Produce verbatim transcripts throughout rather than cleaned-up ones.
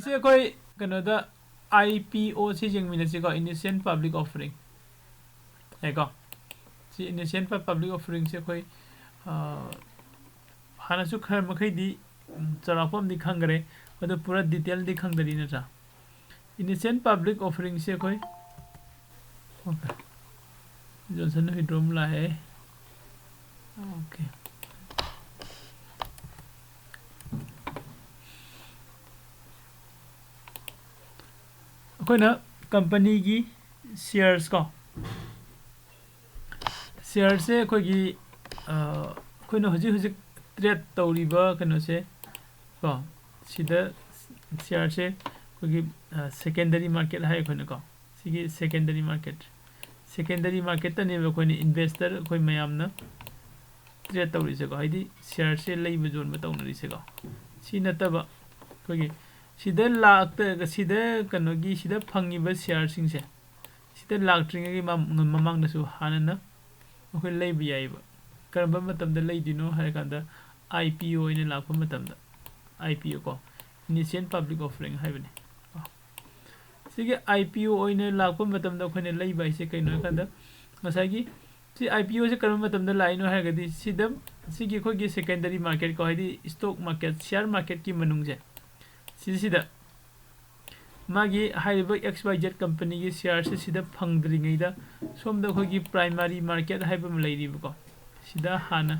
ꯁꯤ ꯑꯩꯈꯣꯏ ꯀꯩꯅꯣꯗ I P O ꯁꯤ ꯌꯦꯡꯃꯤꯟꯅꯁꯤꯀꯣ, initial public offering ꯍꯥꯏꯀꯣ꯫ ꯁꯤ initial public offering ꯁꯦ ꯑꯩꯈꯣꯏ ꯍꯥꯟꯅꯁꯨ ꯈꯔ ꯃꯈꯩꯗꯤ ꯆꯥꯎꯔꯥꯛꯄ ꯑꯃꯗꯤ ꯈꯪꯈ꯭ꯔꯦ, ꯑꯗꯨ ꯄꯨꯔꯥ detail ꯗꯤ ꯈꯪꯗꯔꯤ ꯅꯠꯇ꯭ꯔꯥ? Initial public offering ꯁꯦ ꯑꯩꯈꯣꯏ Johnson Withdraw ꯑꯃ ꯂꯥꯛꯑꯦ꯫ Okay꯫ ꯑꯩꯈꯣꯏꯅ company ꯒꯤ shares ꯀꯣ, shares ꯁꯦ ꯑꯩꯈꯣꯏꯒꯤ ꯑꯩꯈꯣꯏꯅ ꯍꯧꯖꯤꯛ ꯍꯧꯖꯤꯛ trade ꯇꯧꯔꯤꯕ ꯀꯩꯅꯣꯁꯦ ꯀꯣ, ꯁꯤꯗ shares ꯁꯦ ꯑꯩꯈꯣꯏꯒꯤ secondary market ꯍꯥꯏ ꯑꯩꯈꯣꯏꯅꯀꯣ꯫ ꯁꯤꯒꯤ secondary market, secondary market ꯇꯅꯦꯕ ꯑꯩꯈꯣꯏꯅ investor ꯑꯩꯈꯣꯏ ꯃꯌꯥꯝꯅ trade ꯇꯧꯔꯤꯁꯦꯀꯣ, ꯍꯥꯏꯗꯤ shares ꯁꯦ ꯂꯩꯕ ꯌꯣꯟꯕ ꯇꯧꯅꯔꯤꯁꯦꯀꯣ꯫ ꯁꯤ ꯅꯠꯇꯕ ꯑꯩꯈꯣꯏꯒꯤ ꯁꯤꯗ ꯂꯥꯛꯇ ꯁꯤꯗ ꯀꯩꯅꯣꯒꯤ ꯁꯤꯗ ꯐꯪꯉꯤꯕ shares ꯁꯤꯡꯁꯦ ꯁꯤꯗ ꯂꯥꯛꯇ꯭ꯔꯤꯉꯩꯒꯤ ꯃꯃꯥꯡꯗꯁꯨ ꯍꯥꯟꯅꯅ ꯑꯩꯈꯣꯏ ꯂꯩꯕ ꯌꯥꯏꯑꯕ꯫ ꯀꯔꯝꯕ ꯃꯇꯝꯗ ꯂꯩꯗꯣꯏꯅꯣ ꯍꯥꯏꯔꯀꯥꯟꯗ I P O ꯑꯣꯏꯅ ꯂꯥꯛꯄ ꯃꯇꯝꯗ, I P O ꯀꯣ, initial public offering ꯍꯥꯏꯕꯅꯤ꯫ ꯁꯤꯒꯤ I P O ꯑꯣꯏꯅ ꯂꯥꯛꯄ ꯃꯇꯝꯗ ꯑꯩꯈꯣꯏꯅ ꯂꯩꯕ ꯍꯥꯏꯁꯦ ꯀꯩꯅꯣ ꯍꯥꯏꯀꯥꯟꯗ ꯉꯁꯥꯏꯒꯤ ꯁꯤ I P O ꯁꯦ ꯀꯔꯝꯕ ꯃꯇꯝꯗ ꯂꯥꯛꯏꯅꯣ ꯍꯥꯏꯔꯒꯗꯤ ꯁꯤꯗ ꯁꯤꯒꯤ ꯑꯩꯈꯣꯏꯒꯤ secondary market ꯀꯣ, ꯍꯥꯏꯗꯤ stock market, share market ꯀꯤ ꯃꯅꯨꯡꯁꯦ ꯁꯤꯁꯤꯗ ꯃꯥꯒꯤ ꯍꯥꯏꯔꯤꯕ X Y Z company ꯒꯤ shares ꯁꯦ ꯁꯤꯗ ꯐꯪꯗ꯭ꯔꯤꯉꯩꯗ ꯁꯣꯝꯗ ꯑꯩꯈꯣꯏꯒꯤ primary market ꯍꯥꯏꯕ ꯑꯃ ꯂꯩꯔꯤꯕꯀꯣ, ꯁꯤꯗ ꯍꯥꯟꯅ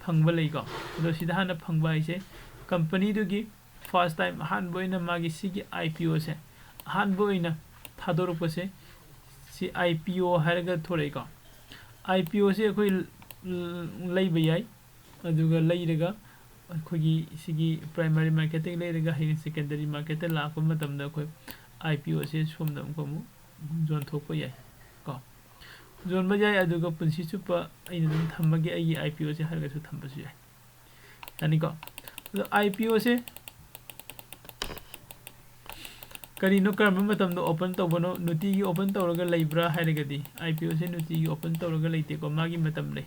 ꯐꯪꯕ ꯂꯩꯀꯣ꯫ ꯑꯗꯣ ꯁꯤꯗ ꯍꯥꯟꯅ ꯐꯪꯕ ꯍꯥꯏꯁꯦ company ꯗꯨꯒꯤ first time ꯑꯍꯥꯟꯕ ꯑꯣꯏꯅ ꯃꯥꯒꯤ ꯁꯤꯒꯤ I P O ꯁꯦ ꯑꯍꯥꯟꯕ ꯑꯣꯏꯅ ꯊꯥꯗꯣꯔꯛꯄꯁꯦ ꯁꯤ I P O ꯍꯥꯏꯔꯒ ꯊꯣꯔꯛꯏꯀꯣ꯫ I P O ꯁꯦ ꯑꯩꯈꯣꯏ ꯂꯩꯕ ꯌꯥꯏ꯫ ꯑꯗꯨꯒ ꯂꯩꯔꯒ ꯑꯩꯈꯣꯏꯒꯤ ꯁꯤꯒꯤ primary market ꯇꯒꯤ ꯂꯩꯔꯒ ꯍꯌꯦꯡ secondary market ꯇ ꯂꯥꯛꯄ ꯃꯇꯝꯗ ꯑꯩꯈꯣꯏ I P O ꯁꯦ ꯁꯣꯝꯗ ꯑꯃꯨꯛꯀ ꯑꯃꯨꯛ ꯌꯣꯟꯊꯣꯛꯄ ꯌꯥꯏ ꯀꯣ꯫ ꯌꯣꯟꯕ ꯌꯥꯏ, ꯑꯗꯨꯒ ꯄꯨꯟꯁꯤ ꯆꯨꯞꯄ ꯑꯩꯅ ꯑꯗꯨꯝ ꯊꯝꯃꯒꯦ ꯑꯩꯒꯤ I P O ꯁꯦ ꯍꯥꯏꯔꯒꯁꯨ ꯊꯝꯕꯁꯨ ꯌꯥꯏ꯫ ꯌꯥꯅꯤꯀꯣ? ꯑꯗꯣ I P O ꯁꯦ ꯀꯔꯤꯅꯣ, ꯀꯔꯝꯕ ꯃꯇꯝꯗ open ꯇꯧꯕꯅꯣ? ꯅꯨꯡꯇꯤꯒꯤ open ꯇꯧꯔꯒ ꯂꯩꯕ꯭ꯔꯥ ꯍꯥꯏꯔꯒꯗꯤ I P O ꯁꯦ ꯅꯨꯡꯇꯤꯒꯤ open ꯇꯧꯔꯒ ꯂꯩꯇꯦꯀꯣ, ꯃꯥꯒꯤ ꯃꯇꯝ ꯂꯩ꯫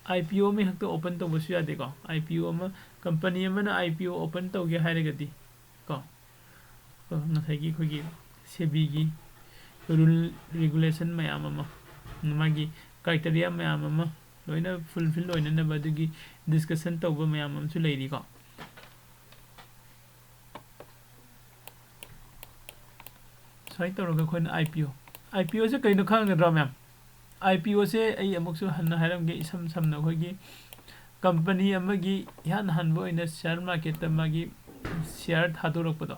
I P O ꯑꯃ ꯍꯦꯛꯇ open ꯇꯧꯕꯁꯨ ꯌꯥꯗꯦꯀꯣ꯫ I P O ꯑꯃ, company ꯑꯃꯅ I P O open ꯇꯧꯒꯦ ꯍꯥꯏꯔꯒꯗꯤ ꯀꯣ꯫ ꯀꯣ, ꯉꯁꯥꯏꯒꯤ ꯑꯩꯈꯣꯏꯒꯤ ꯁꯦꯕꯤꯒꯤ ꯔꯨꯜ ꯔꯤꯒꯨꯂꯦꯁꯟ ꯃꯌꯥꯝ ꯑꯃ, ꯃꯥꯒꯤ ꯀ꯭ꯔꯥꯏꯇꯦꯔꯤꯌꯥ ꯃꯌꯥꯝ ꯑꯃ ꯂꯣꯏꯅ ꯐꯨꯜꯐꯤꯜ ꯑꯣꯏꯅꯅꯕ ꯑꯗꯨꯒꯤ ꯗꯤꯁꯀꯁꯟ ꯇꯧꯕ ꯃꯌꯥꯝ ꯑꯃꯁꯨ ꯂꯩꯔꯤꯀꯣ꯫ ꯁꯨꯃꯥꯏꯅ ꯇꯧꯔꯒ ꯑꯩꯈꯣꯏꯅ IPO, IPOꯁꯦ ꯀꯩꯅꯣ ꯈꯪꯒꯗ꯭ꯔꯣ ꯃꯌꯥꯝ? IPOꯁꯦ ꯑꯩ ꯑꯃꯨꯛꯁꯨ ꯍꯟꯅ ꯍꯥꯏꯔꯝꯒꯦ, ꯏꯁꯝ ꯁꯝꯅ ꯑꯩꯈꯣꯏꯒꯤ ꯀꯝꯄꯅꯤ ꯑꯃꯒꯤ ꯏꯍꯥꯟ ꯍꯥꯟꯕ ꯑꯣꯏꯅ ꯁꯤꯌꯥꯔ ꯃꯥꯔꯀꯦꯠꯇ ꯃꯥꯒꯤ ꯁꯤꯌꯥꯔ ꯊꯥꯗꯣꯔꯛꯄꯗꯣ,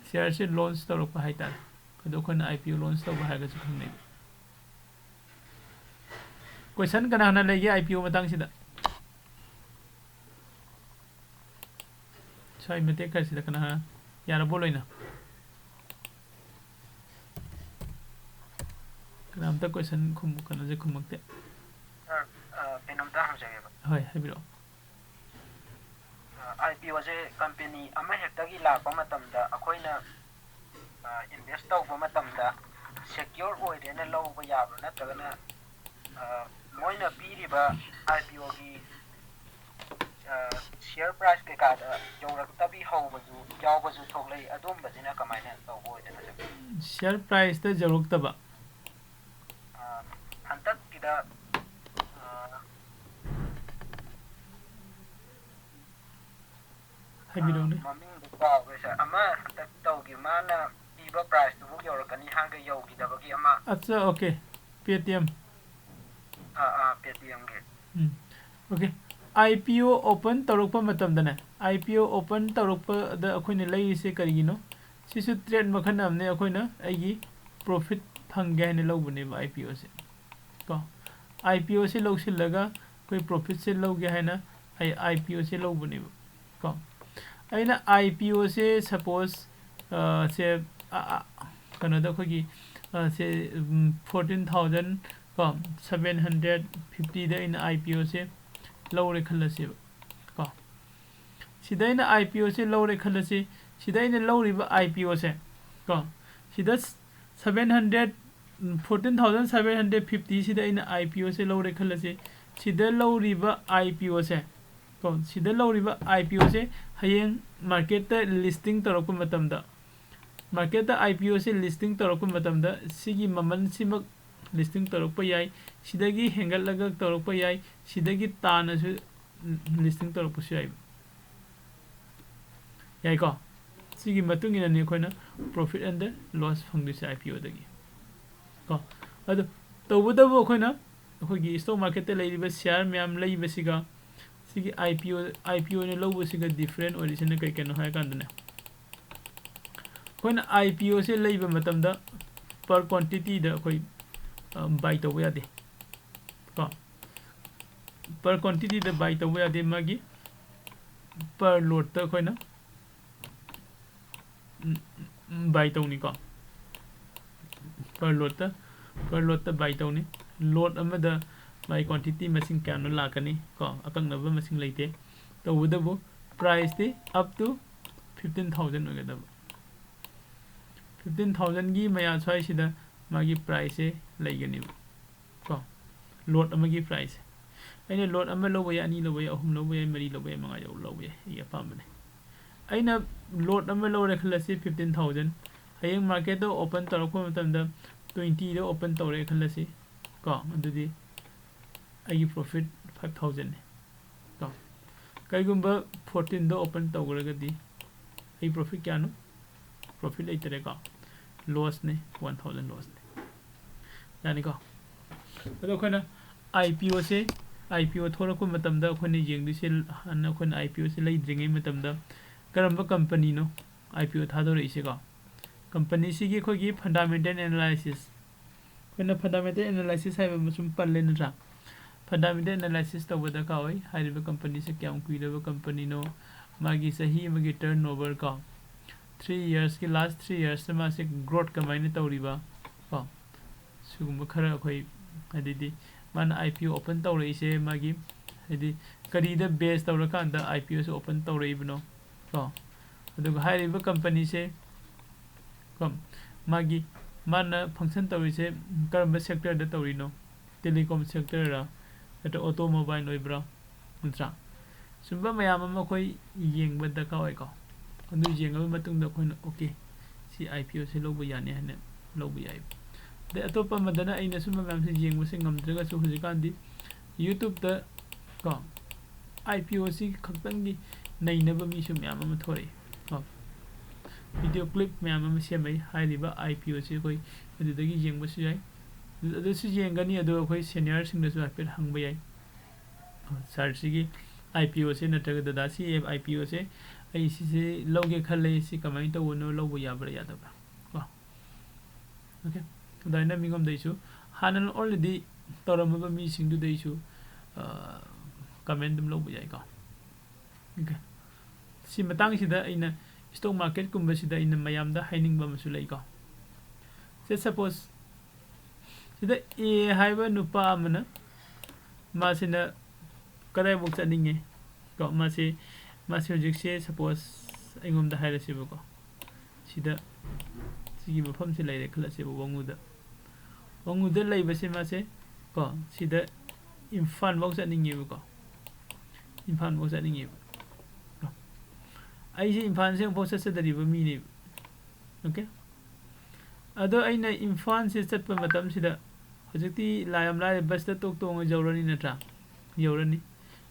ꯁꯤꯌꯥꯔꯁꯦ ꯂꯣꯟꯁ ꯇꯧꯔꯛꯄ ꯍꯥꯏꯇꯥꯔꯦ꯫ ꯑꯗꯣ ꯑꯩꯈꯣꯏꯅ IPO ꯂꯣꯟꯁ ꯇꯧꯕ ꯍꯥꯏꯔꯒꯁꯨ ꯈꯪꯅꯩ꯫ ꯀꯣꯏꯁꯟ ꯀꯅꯥꯅ ꯂꯩꯒꯦ IPO ꯃꯇꯥꯡꯁꯤꯗ? ꯁ꯭ꯋꯥꯏ ꯃꯇꯦꯛ ꯈꯔꯁꯤꯗ ꯀꯅꯥ ꯌꯥꯔꯕꯣ ꯂꯣꯏꯅ? ꯀꯅꯥꯝꯇ ꯀꯣꯏꯁꯟ ꯈꯨꯝ-, ꯀꯩꯅꯣꯁꯦ ꯈꯨꯝꯃꯛꯇꯦ꯫ ꯁꯥꯔ, ꯑ, ꯀꯩꯅꯣꯝꯇ ꯍꯪꯖꯒꯦꯕ꯫ ꯍꯣꯏ, ꯍꯥꯏꯕꯤꯔꯛꯑꯣ꯫ ꯑ, IPOꯁꯦ ꯀꯝꯄꯦꯅꯤ ꯑꯃꯍꯦꯛꯇꯒꯤ ꯂꯥꯛꯄ ꯃꯇꯝꯗ ꯑꯩꯈꯣꯏꯅ, ꯑ, ꯏꯟꯚꯦꯁ ꯇꯧꯕ ꯃꯇꯝꯗ ꯁꯦꯀ꯭ꯌꯣꯔ ꯑꯣꯏꯔꯦꯅ ꯂꯧꯕ ꯌꯥꯕ꯭ꯔꯥ, ꯅꯠꯇ꯭ꯔꯒꯅ, ꯑ, ꯃꯣꯏꯅ ꯄꯤꯔꯤꯕ IPOꯒꯤ, ꯑ, ꯁꯤꯌꯔ ꯄ꯭ꯔꯥꯏꯁ ꯀꯩꯀꯥꯗ ꯌꯧꯔꯛꯇꯕꯤ ꯍꯧꯕꯁꯨ ꯌꯥꯎꯕꯁꯨ ꯊꯣꯛꯂꯛꯏ, ꯑꯗꯨꯝꯕꯁꯤꯅ ꯀꯃꯥꯏꯅ ꯇꯧꯕ ꯑꯣꯏꯗꯣꯏꯅꯣ, ꯁꯥꯔ? ꯁꯤꯌꯔ ꯄ꯭ꯔꯥꯏꯁꯇ ꯌꯧꯔꯛꯇꯕ? ꯑ, ꯍꯟꯗꯛꯀꯤꯗ, ꯑ, ꯍꯥꯏꯕꯤꯔꯛꯎꯅꯦ꯫ ꯑ, ꯃꯃꯤꯡꯗꯨ ꯀꯥꯎꯈ꯭ꯔꯦ, ꯁꯥꯔ꯫ ꯑꯃ ꯍꯟꯗꯛ ꯇꯧꯈꯤ, ꯃꯥꯅ ꯄꯤꯕ ꯄ꯭ꯔꯥꯏꯁꯇꯨꯕꯨ ꯌꯧꯔꯛꯀꯅꯤ ꯍꯥꯏꯔꯒ ꯌꯧꯈꯤꯗꯕꯒꯤ ꯑꯃ꯫ ꯑꯠꯆꯥ, OK꯫ Paytm꯫ ꯑꯥ, ꯑꯥ, Paytmꯒꯤ꯫ ꯎꯝ, OK꯫ IPO open ꯇꯧꯔꯛꯄ ꯃꯇꯝꯗꯅꯦ, IPO open ꯇꯧꯔꯛꯄꯗ ꯑꯩꯈꯣꯏꯅ ꯂꯩꯔꯤꯁꯦ ꯀꯔꯤꯒꯤꯅꯣ? ꯁꯤꯁꯨ trade ꯃꯈꯜ ꯑꯃꯅꯦ, ꯑꯩꯈꯣꯏꯅ ꯑꯩꯒꯤ profit ꯐꯪꯒꯦ ꯍꯥꯏꯅ ꯂꯧꯕꯅꯦꯕ IPOꯁꯦ꯫ ꯀꯣ, IPOꯁꯦ ꯂꯧꯁꯤꯜꯂꯒ ꯑꯩꯈꯣꯏ profitꯁꯦ ꯂꯧꯒꯦ ꯍꯥꯏꯅ ꯑꯩ IPOꯁꯦ ꯂꯧꯕꯅꯦꯕ꯫ ꯀꯣ, ꯑꯩꯅ IPOꯁꯦ suppose, ꯑ, ꯁꯦ, ꯑ, ꯑ, ꯀꯩꯅꯣꯗ ꯑꯩꯈꯣꯏꯒꯤ, ꯑ, ꯁꯦ, ꯎꯝ, fourteen thousand, ꯀꯣ, seven hundred fiftyꯗ ꯑꯩꯅ IPOꯁꯦ ꯂꯧꯔꯦ ꯈꯜꯂꯁꯦꯕ꯫ ꯀꯣ, ꯁꯤꯗ ꯑꯩꯅ IPOꯁꯦ ꯂꯧꯔꯦ ꯈꯜꯂꯁꯤ꯫ ꯁꯤꯗ ꯑꯩꯅ ꯂꯧꯔꯤꯕ IPOꯁꯦ, ꯀꯣ, ꯁꯤꯗ seven hundred, fourteen thousand seven hundred fifty ꯁꯤꯗ ꯑꯩꯅ IPOꯁꯦ ꯂꯧꯔꯦ ꯈꯜꯂꯁꯤ꯫ ꯁꯤꯗ ꯂꯧꯔꯤꯕ IPOꯁꯦ, ꯀꯣ, ꯁꯤꯗ ꯂꯧꯔꯤꯕ IPOꯁꯦ ꯍꯌꯦꯡ marketꯇ listing ꯇꯧꯔꯛꯄ ꯃꯇꯝꯗ, marketꯇ IPOꯁꯦ listing ꯇꯧꯔꯛꯄ ꯃꯇꯝꯗ ꯁꯤꯒꯤ ꯃꯃꯜꯁꯤꯃꯛ listing ꯇꯧꯔꯛꯄ ꯌꯥꯏ, ꯁꯤꯗꯒꯤ ꯍꯦꯟꯒꯠꯂꯒ ꯇꯧꯔꯛꯄ ꯌꯥꯏ, ꯁꯤꯗꯒꯤ ꯇꯥꯅꯁꯨ listing ꯇꯧꯔꯛꯄꯁꯨ ꯌꯥꯏ꯫ ꯌꯥꯏꯀꯣ? ꯁꯤꯒꯤ ꯃꯇꯨꯡ ꯏꯟꯅꯅꯤ ꯑꯩꯈꯣꯏꯅ profit and loss ꯐꯪꯗꯣꯏꯁꯦ IPOꯗꯒꯤ꯫ ꯀꯣ? ꯑꯗꯨ ꯇꯧꯕꯇꯕꯨ ꯑꯩꯈꯣꯏꯅ ꯑꯩꯈꯣꯏꯒꯤ stock marketꯇ ꯂꯩꯔꯤꯕ share ꯃꯌꯥꯝ ꯂꯩꯕꯁꯤꯒ ꯁꯤꯒꯤ IPO, IPO ꯑꯣꯏꯅ ꯂꯧꯕꯁꯤꯒ different ꯑꯣꯏꯔꯤꯁꯤꯅ ꯀꯩ ꯀꯩꯅꯣ ꯍꯥꯏꯔ ꯀꯥꯟꯗꯅꯦ, ꯑꯩꯈꯣꯏꯅ IPOꯁꯦ ꯂꯩꯕ ꯃꯇꯝꯗ per quantityꯗ ꯑꯩꯈꯣꯏ, ꯑ, buy ꯇꯧꯕ ꯌꯥꯗꯦ꯫ ꯀꯣ? Per quantityꯗ buy ꯇꯧꯕ ꯌꯥꯗꯦ, ꯃꯥꯒꯤ per lotꯇ ꯑꯩꯈꯣꯏꯅ, ꯎꯝ, ꯎꯝ, buy ꯇꯧꯅꯤꯀꯣ꯫ Per lotꯇ, per lotꯇ buy ꯇꯧꯅꯤ꯫ Lot ꯑꯃꯗ ꯃꯥꯒꯤ quantity ꯃꯁꯤꯡ ꯀꯌꯥꯅꯣ ꯂꯥꯛꯀꯅꯤ ꯀꯣ, ꯑꯀꯛꯅꯕ ꯃꯁꯤꯡ ꯂꯩꯇꯦ꯫ ꯇꯧꯕꯇꯕꯨ priceꯇꯤ up to fifteen thousand ꯑꯣꯏꯒꯗꯕ꯫ Fifteen thousandꯒꯤ ꯃꯌꯥ ꯁ꯭ꯋꯥꯏꯁꯤꯗ ꯃꯥꯒꯤ priceꯁꯦ ꯂꯩꯒꯅꯦꯕ꯫ ꯀꯣ? Lot ꯑꯃꯒꯤ price꯫ ꯑꯩꯅ lot ꯑꯃ ꯂꯧꯕ ꯌꯥꯏ, ꯑꯅꯤ ꯂꯧꯕ ꯌꯥꯏ, ꯑꯍꯨꯝ ꯂꯧꯕ ꯌꯥꯏ, ꯃꯔꯤ ꯂꯧꯕ ꯌꯥꯏ, ꯃꯉꯥ ꯌꯧ-, ꯂꯧꯕ ꯌꯥꯏ, ꯑꯩꯒꯤ ꯑꯄꯥꯝꯕꯅꯦ꯫ ꯑꯩꯅ lot ꯑꯃ ꯂꯧꯔꯦ ꯈꯜꯂꯁꯤ, fifteen thousand꯫ ꯍꯌꯦꯡ marketꯇ open ꯇꯧꯔꯛꯄ ꯃꯇꯝꯗ twentyꯗ open ꯇꯧꯔꯦ ꯈꯜꯂꯁꯤ꯫ ꯀꯣ? ꯑꯗꯨꯗꯤ ꯑꯩꯒꯤ profit five thousandꯅꯦ꯫ ꯀꯣ? ꯀꯩꯒꯨꯝꯕ fourteenꯗ open ꯇꯧꯈ꯭ꯔꯒꯗꯤ ꯑꯩ profit ꯀꯌꯥꯅꯣ? Profit ꯂꯩꯇꯔꯦꯀꯣ, lossꯅꯦ, one thousand lossꯅꯦ꯫ ꯌꯥꯅꯤꯀꯣ? ꯑꯗꯣ ꯑꯩꯈꯣꯏꯅ IPOꯁꯦ, IPO ꯊꯣꯛꯂꯛꯄ ꯃꯇꯝꯗ ꯑꯩꯈꯣꯏꯅ ꯌꯦꯡꯗꯣꯏꯁꯦ, ꯍꯥꯟꯅ ꯑꯩꯈꯣꯏꯅ IPOꯁꯦ ꯂꯩꯗ꯭ꯔꯤꯉꯩ ꯃꯇꯝꯗ ꯀꯔꯝꯕ companyꯅꯣ IPO ꯊꯥꯗꯣꯔꯛꯏꯁꯦꯀꯣ? Companyꯁꯤꯒꯤ ꯑꯩꯈꯣꯏꯒꯤ fundamental analysis, ꯑꯩꯈꯣꯏꯅ fundamental analysis ꯍꯥꯏꯕ ꯑꯃ ꯁꯨꯝ ꯄꯜꯂꯦ ꯅꯠꯇ꯭ꯔꯥ? Fundamental analysis ꯇꯧꯕ ꯗꯔꯀꯥꯔ ꯑꯣꯏ꯫ ꯍꯥꯏꯔꯤꯕ companyꯁꯦ ꯀꯌꯥꯝ ꯀꯨꯏꯔꯕ companyꯅꯣ, ꯃꯥꯒꯤ ꯆꯍꯤ ꯑꯃꯒꯤ turnover ꯀꯣ, three yearsꯀꯤ, last three yearsꯇ ꯃꯥꯁꯦ growth ꯀꯃꯥꯏꯅ ꯇꯧꯔꯤꯕ ꯀꯣ, ꯁꯤꯒꯨꯝꯕ ꯈꯔ ꯑꯩꯈꯣꯏ, ꯑꯗꯩꯗꯤ ꯃꯥꯅ IPO open ꯇꯧꯔꯛꯏꯁꯦ ꯃꯥꯒꯤ, ꯍꯥꯏꯗꯤ ꯀꯔꯤꯗ base ꯇꯧꯔꯀꯥꯟꯗ IPOꯁꯦ open ꯇꯧꯔꯛꯏꯕꯅꯣ ꯀꯣ, ꯑꯗꯨꯒ ꯍꯥꯏꯔꯤꯕ companyꯁꯦ ꯀꯣ, ꯃꯥꯒꯤ, ꯃꯥꯅ function ꯇꯧꯔꯤꯁꯦ ꯀꯔꯝꯕ sectorꯗ ꯇꯧꯔꯤꯅꯣ? Telecom sectorꯔ ꯅꯠꯇ꯭ꯔ automobile ꯑꯣꯏꯕ꯭ꯔꯥ? ꯅꯠꯇ꯭ꯔꯥ? ꯁꯨꯝꯕ ꯃꯌꯥꯝ ꯑꯃ ꯑꯩꯈꯣꯏ ꯌꯦꯡꯕ ꯗꯔꯀꯥꯔ ꯑꯣꯏꯀꯣ꯫ ꯑꯗꯨ ꯌꯦꯡꯉꯕ ꯃꯇꯨꯡꯗ ꯑꯩꯈꯣꯏꯅ, "ꯑꯣꯀꯦ, ꯁꯤ ꯑꯥꯏ ꯄꯤ ꯑꯣꯁꯦ ꯂꯧꯕ ꯌꯥꯅꯤ" ꯍꯥꯏꯅ ꯂꯧꯕ ꯌꯥꯏ꯫ ꯑꯗꯩ ꯑꯇꯣꯞꯄ ꯑꯃꯗꯅ ꯑꯩꯅ ꯁꯨꯝꯕ ꯃꯌꯥꯝꯁꯦ ꯌꯦꯡꯕꯁꯦ ꯉꯝꯗ꯭ꯔꯒꯁꯨ, ꯍꯧꯖꯤꯛꯀꯥꯟꯗꯤ YouTube-ꯇ ꯀꯣ, ꯑꯥꯏ ꯄꯤ ꯑꯣꯁꯤ ꯈꯛꯇꯪꯒꯤ ꯅꯩꯅꯕ ꯃꯤꯁꯨ ꯃꯌꯥꯝ ꯑꯃ ꯊꯣꯛꯂꯛꯏ ꯀꯣ꯫ Video clip ꯃꯌꯥꯝ ꯑꯃ ꯁꯦꯝꯃꯛꯏ꯫ ꯍꯥꯏꯔꯤꯕ ꯑꯥꯏ ꯄꯤ ꯑꯣꯁꯤ ꯑꯩꯈꯣꯏ ꯑꯗꯨꯗꯒꯤ ꯌꯦꯡꯕꯁꯨ ꯌꯥꯏ꯫ ꯑꯗꯨꯁꯨ ꯌꯦꯡꯒꯅꯤ, ꯑꯗꯨ ꯑꯩꯈꯣꯏ senior-ꯁꯤꯡꯗꯁꯨ ꯍꯥꯏꯐꯦꯠ ꯍꯪꯕ ꯌꯥꯏ꯫ "ꯁꯥꯔ, ꯁꯤꯒꯤ ꯑꯥꯏ ꯄꯤ ꯑꯣꯁꯦ ꯅꯠꯇ꯭ꯔꯒ ꯗꯗꯥ, ꯁꯤ ꯑꯥꯏ ꯄꯤ ꯑꯣꯁꯦ ꯑꯩ ꯁꯤꯁꯦ ꯂꯧꯒꯦ ꯈꯜꯂꯦ, ꯁꯤ ꯀꯃꯥꯏꯅ ꯇꯧꯕꯅꯣ, ꯂꯧꯕ ꯌꯥꯕ꯭ꯔꯥ ꯌꯥꯗꯕ꯭ꯔꯥ?" ꯀꯣ꯫ ꯑꯣꯀꯦ꯫ ꯑꯗꯨꯃꯥꯏꯅ ꯃꯤꯉꯣꯟꯗꯩꯁꯨ ꯍꯥꯟꯅ already ꯇꯧꯔꯝꯃꯕ ꯃꯤꯁꯤꯡꯗꯨꯗꯩꯁꯨ, ꯑ, comment ꯑꯗꯨꯝ ꯂꯧꯕ ꯌꯥꯏꯀꯣ꯫ ꯑꯣꯀꯦ꯫ ꯁꯤ ꯃꯇꯥꯡꯁꯤꯗ ꯑꯩꯅ stock market-ꯀꯨꯝꯕꯁꯤꯗ ꯑꯩꯅ ꯃꯌꯥꯝꯗ ꯍꯥꯏꯅꯤꯡꯕ ꯑꯃꯁꯨ ꯂꯩꯀꯣ꯫ Say suppose, ꯁꯤꯗ A ꯍꯥꯏꯕ ꯅꯨꯄꯥ ꯑꯃꯅ, ꯃꯥꯁꯤꯅ ꯀꯗꯥꯏꯐꯥꯎ ꯆꯠꯅꯤꯡꯉꯦ ꯀꯣ? ꯃꯥꯁꯦ, ꯃꯥꯁꯦ ꯍꯧꯖꯤꯛꯁꯦ, suppose, ꯑꯩꯉꯣꯟꯗ ꯍꯥꯏꯔꯁꯦꯕꯀꯣ, ꯁꯤꯗ, ꯁꯤꯒꯤ ꯃꯐꯝꯁꯦ ꯂꯩꯔꯦ ꯈꯜꯂꯁꯦꯕ, ꯋꯥꯉꯨꯗ꯫ ꯋꯥꯉꯨꯗ ꯂꯩꯕꯁꯦ ꯃꯥꯁꯦ ꯀꯣ, ꯁꯤꯗ ꯏꯝꯐꯥꯜꯐꯥꯎ ꯆꯠꯅꯤꯡꯉꯦꯕꯀꯣ, ꯏꯝꯐꯥꯜꯐꯥꯎ ꯆꯠꯅꯤꯡꯉꯦꯕ꯫ ꯑꯩꯁꯦ ꯏꯝꯐꯥꯜꯁꯦ ꯑꯃꯨꯛꯐꯥꯎ ꯆꯠꯆꯗꯔꯤꯕ ꯃꯤꯅꯦꯕ꯫ ꯑꯣꯀꯦ꯫ ꯑꯗꯣ ꯑꯩꯅ ꯏꯝꯐꯥꯜꯁꯦ ꯆꯠꯄ ꯃꯇꯝꯁꯤꯗ, ꯍꯧꯖꯤꯛꯇꯤ ꯂꯥ-, ꯌꯥꯝ ꯂꯥꯏꯔꯦ, bus-ꯇ ꯇꯣꯛ ꯇꯣꯡꯉ ꯌꯧꯔꯅꯤ ꯅꯠꯇ꯭ꯔꯥ? ꯌꯧꯔꯅꯤ꯫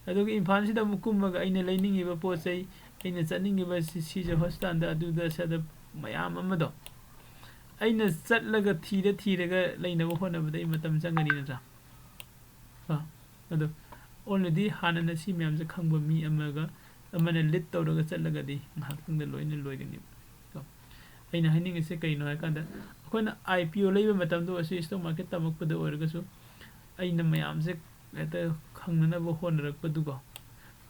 ꯑꯗꯨꯒ ꯏꯝꯐꯥꯜꯁꯤꯗ ꯑꯃꯨꯛ ꯀꯨꯝꯃꯒ ꯑꯩꯅ ꯂꯩꯅꯤꯡꯉꯤꯕ ꯄꯣꯠ ꯆꯩ, ꯑꯩꯅ ꯆꯠꯅꯤꯡꯉꯤꯕ ꯁꯤ-, ꯁꯤꯖ hospital-ꯗ, ꯑꯗꯨꯗ ꯁꯗ ꯃꯌꯥꯝ ꯑꯃꯗꯣ, ꯑꯩꯅ ꯆꯠꯂꯒ ꯊꯤꯔ ꯊꯤꯔꯒ ꯂꯩꯅꯕ ꯍꯣꯠꯅꯕꯗ ꯑꯩ ꯃꯇꯝ ꯆꯪꯒꯅꯤ ꯅꯠꯇ꯭ꯔꯥ? ꯀꯣ? ꯑꯗꯣ already ꯍꯥꯟꯅꯅ ꯁꯤ ꯃꯌꯥꯝꯁꯦ ꯈꯪꯕ ꯃꯤ ꯑꯃꯒ, ꯑꯃꯅ lead ꯇꯧꯔꯒ ꯆꯠꯂꯒꯗꯤ ꯉꯥꯏꯍꯥꯛꯇꯪꯗ ꯂꯣꯏꯅ ꯂꯣꯏꯒꯅꯦꯕ꯫ ꯀꯣ? ꯑꯩꯅ ꯍꯥꯏꯅꯤꯡꯉꯤꯁꯦ ꯀꯩꯅꯣ ꯍꯥꯏꯀꯥꯟꯗ, ꯑꯩꯈꯣꯏꯅ ꯑꯥꯏ ꯄꯤ ꯑꯣ ꯂꯩꯕ ꯃꯇꯝꯗ ꯑꯣꯏꯔꯁꯨ, stock market ꯇꯝꯃꯛꯄꯗ ꯑꯣꯏꯔꯒꯁꯨ, ꯑꯩꯅ ꯃꯌꯥꯝꯁꯦ ꯍꯦꯛꯇ ꯈꯪꯅꯅꯕ ꯍꯣꯠꯅꯔꯛꯄꯗꯨꯀꯣ,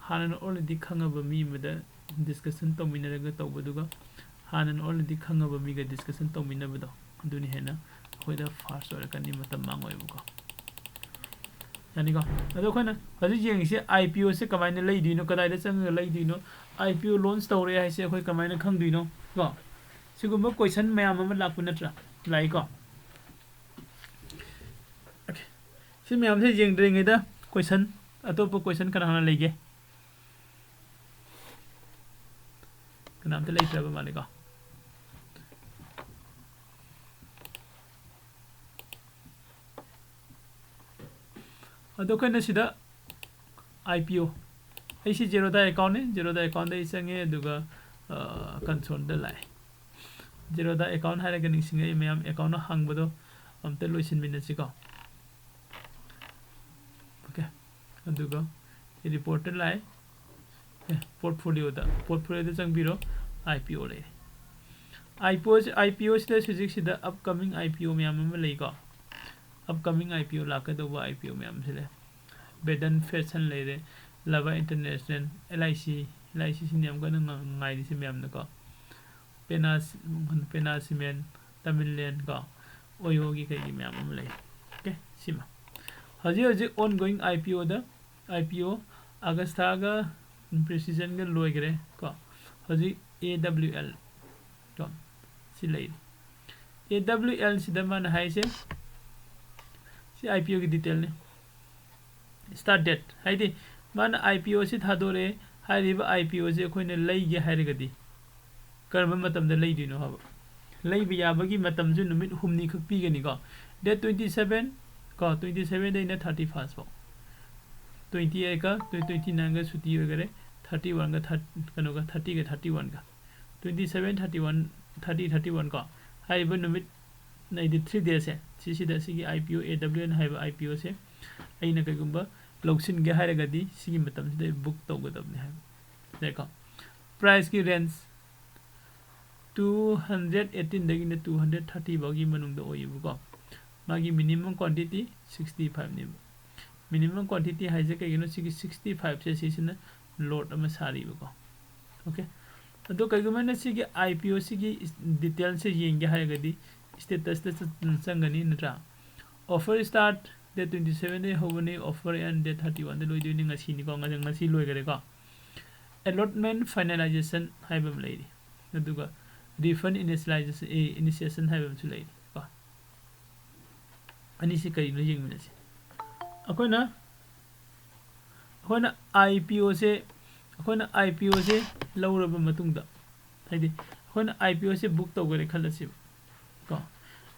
ꯍꯥꯟꯅꯅ already ꯈꯪꯉꯕ ꯃꯤ ꯑꯃꯗ discussion ꯇꯧꯃꯤꯟꯅꯔꯒ ꯇꯧꯕꯗꯨꯒ, ꯍꯥꯟꯅꯅ already ꯈꯪꯉꯕ ꯃꯤꯒ discussion ꯇꯧꯃꯤꯟꯅꯕꯗꯣ, ꯑꯗꯨꯅ ꯍꯦꯟꯅ ꯑꯩꯈꯣꯏꯗ fast ꯑꯣꯏꯔꯛꯀꯅꯤ, ꯃꯇꯝ ꯃꯥꯡꯉꯣꯏꯕꯀꯣ꯫ ꯌꯥꯅꯤꯀꯣ? ꯑꯗꯣ ꯑꯩꯈꯣꯏꯅ ꯍꯧꯖꯤꯛ ꯌꯦꯡꯉꯤꯁꯦ, ꯑꯥꯏ ꯄꯤ ꯑꯣꯁꯦ ꯀꯃꯥꯏꯅ ꯂꯩꯗꯣꯏꯅꯣ, ꯀꯗꯥꯏꯗ ꯆꯪꯉꯒ ꯂꯩꯗꯣꯏꯅꯣ, ꯑꯥꯏ ꯄꯤ ꯑꯣ launch ꯇꯧꯔꯦ ꯍꯥꯏꯁꯦ ꯑꯩꯈꯣꯏ ꯀꯃꯥꯏꯅ ꯈꯪꯗꯣꯏꯅꯣ ꯀꯣ? ꯁꯤꯒꯨꯝꯕ question ꯃꯌꯥꯝ ꯑꯃ ꯂꯥꯛꯄ ꯅꯠꯇ꯭ꯔꯥ? ꯂꯥꯛꯏꯀꯣ? Okay. ꯁꯤ ꯃꯌꯥꯝꯁꯦ ꯌꯦꯡꯗ꯭ꯔꯤꯉꯩꯗ question, ꯑꯇꯣꯞꯄ question ꯀꯅꯥ ꯀꯅꯥ ꯂꯩꯒꯦ? ꯂꯩꯇ꯭ꯔꯕ ꯃꯥꯜꯂꯦꯀꯣ꯫ ꯑꯗꯣ ꯑꯩꯈꯣꯏꯅ ꯁꯤꯗ IPO, ꯑꯩꯁꯤ Zerodha account ꯅꯤ, Zerodha account ꯗ ꯑꯩ ꯆꯪꯉꯦ, ꯑꯗꯨꯒ consoleꯗ ꯂꯥꯛꯑꯦ꯫ Zerodha account ꯍꯥꯏꯔꯒ ꯅꯤꯡꯁꯤꯡꯉꯛꯏ ꯃꯌꯥꯝ, account ꯍꯥꯡꯕꯗꯣ ꯑꯝꯇ ꯂꯣꯏꯁꯤꯟꯃꯤꯟꯅꯁꯤꯀꯣ꯫ OK, ꯑꯗꯨꯒ reportꯇ ꯂꯥꯛꯑꯦ꯫ ꯑꯦ, portfolioꯗ, portfolioꯗ ꯆꯪꯕꯤꯔꯣ꯫ IPO ꯂꯩꯔꯦ꯫ IPOꯁꯤ, IPOꯁꯤꯗ ꯍꯧꯖꯤꯛꯁꯤꯗ upcoming IPO ꯃꯌꯥꯝ ꯑꯃ ꯂꯩꯀꯣ꯫ Upcoming IPO, ꯂꯥꯛꯀꯗꯧꯕ IPO ꯃꯌꯥꯝꯁꯤ ꯂꯩ꯫ Vedant Fashion ꯂꯩꯔꯦ, Lava International, LIC, LICꯁꯤꯅ ꯌꯥꯝ ꯀꯟꯅ ꯉ-, ꯉꯥꯏꯔꯤꯁꯦ ꯃꯌꯥꯝꯅꯀꯣ꯫ Pena, Pena Cement, Tamil Land ꯀꯣ, Oyoꯒꯤ ꯀꯩꯒꯤ ꯃꯌꯥꯝ ꯑꯃ ꯂꯩ꯫ OK, ꯁꯤꯃ꯫ ꯍꯧꯖꯤꯛ ꯍꯧꯖꯤꯛ ongoing IPOꯗ, IPO Agustaꯒ Precisionꯒ ꯂꯣꯏꯈ꯭ꯔꯦ ꯀꯣ꯫ ꯍꯧꯖꯤꯛ AWL ꯀꯣ, ꯁꯤ ꯂꯩꯔꯤ꯫ AWLꯁꯤꯗ ꯃꯥꯅ ꯍꯥꯏꯁꯦ, ꯁꯤ IPOꯒꯤ detailꯅꯤ꯫ Start date ꯍꯥꯏꯗꯤ ꯃꯥꯅ IPOꯁꯤ ꯊꯥꯗꯣꯔꯛꯑꯦ, ꯍꯥꯏꯔꯤꯕ IPOꯁꯦ ꯑꯩꯈꯣꯏꯅ ꯂꯩꯒꯦ ꯍꯥꯏꯔꯒꯗꯤ ꯀꯔꯝꯕ ꯃꯇꯝꯗ ꯂꯩꯗꯣꯏꯅꯣ ꯍꯥꯏꯕ꯫ ꯂꯩꯕ ꯌꯥꯕꯒꯤ ꯃꯇꯝꯁꯨ ꯅꯨꯃꯤꯠ ꯍꯨꯝꯅꯤꯈꯛ ꯄꯤꯒꯅꯤꯀꯣ꯫ Date twenty seven ꯀꯣ, twenty sevenꯗꯩꯅ thirty first ꯐꯥꯎ꯫ Twenty eightꯀ twenty nineꯒ ꯁꯨꯇꯤ ꯑꯣꯏꯈꯔꯦ, thirty oneꯒ thir-, ꯀꯩꯅꯣꯒ, thirtyꯒ thirty oneꯒ꯫ Twenty seven, thirty one, thirty, thirty one ꯀꯣ, ꯍꯥꯏꯔꯤꯕ ꯅꯨꯃꯤꯠ, ꯍꯥꯏꯗꯤ three daysꯁꯦ, ꯁꯤꯁꯤꯗ ꯁꯤꯒꯤ IPO, AWL ꯍꯥꯏꯕ IPOꯁꯦ ꯑꯩꯅ ꯀꯩꯒꯨꯝꯕ ꯂꯧꯁꯤꯟꯒꯦ ꯍꯥꯏꯔꯒꯗꯤ ꯁꯤꯒꯤ ꯃꯇꯝꯁꯤꯗ ꯑꯩ book ꯇꯧꯒꯗꯕꯅꯤ ꯍꯥꯏꯕ꯫ ꯌꯥꯏꯀꯣ? Priceꯀꯤ range two hundred eighteenꯗꯒꯤꯅ two hundred thirty ꯐꯥꯎꯒꯤ ꯃꯅꯨꯡꯗ ꯑꯣꯏꯌꯦꯕꯀꯣ꯫ ꯃꯥꯒꯤ minimum quantity sixty fiveꯅꯦꯕ꯫ Minimum quantity ꯍꯥꯏꯁꯦ ꯀꯩꯒꯤꯅꯣ? ꯁꯤꯒꯤ sixty fiveꯁꯦ ꯁꯤꯁꯤꯅ lot ꯑꯃ ꯁꯥꯔꯤꯕꯀꯣ꯫ OK, ꯑꯗꯣ ꯀꯩꯒꯨꯝꯕ ꯑꯩꯅ ꯁꯤꯒꯤ IPOꯁꯤꯒꯤ detailꯁꯦ ꯌꯦꯡꯒꯦ ꯍꯥꯏꯔꯒꯗꯤ statusꯇ ꯆ-, ꯆꯪꯒꯅꯤ ꯅꯠꯇ꯭ꯔꯥ? Offer start date twenty sevenꯗꯒꯤ ꯍꯧꯕꯅꯤ, offer end date thirty oneꯗ ꯂꯣꯏꯗꯣꯏꯅꯤ, ꯉꯁꯤꯅꯤꯀꯣ, ꯉꯁꯤ, ꯉꯁꯤ ꯂꯣꯏꯈꯔꯦꯀꯣ꯫ Allotment finalization ꯍꯥꯏꯕ ꯑꯃ ꯂꯩꯔꯤ, ꯑꯗꯨꯒ refund initialization, ꯑꯦ, initiation ꯍꯥꯏꯕ ꯑꯃꯁꯨ ꯂꯩꯔꯤ ꯀꯣ꯫ ꯑꯅꯤꯁꯤ ꯀꯔꯤꯅꯣ ꯌꯦꯡꯃꯤꯟꯅꯁꯤ꯫ ꯑꯩꯈꯣꯏꯅ, ꯑꯩꯈꯣꯏꯅ IPOꯁꯦ, ꯑꯩꯈꯣꯏꯅ IPOꯁꯦ ꯂꯧꯔꯕ ꯃꯇꯨꯡꯗ, ꯍꯥꯏꯗꯤ ꯑꯩꯈꯣꯏꯅ IPOꯁꯦ book ꯇꯧꯈꯔꯦ ꯈꯜꯂꯁꯦꯕ ꯀꯣ꯫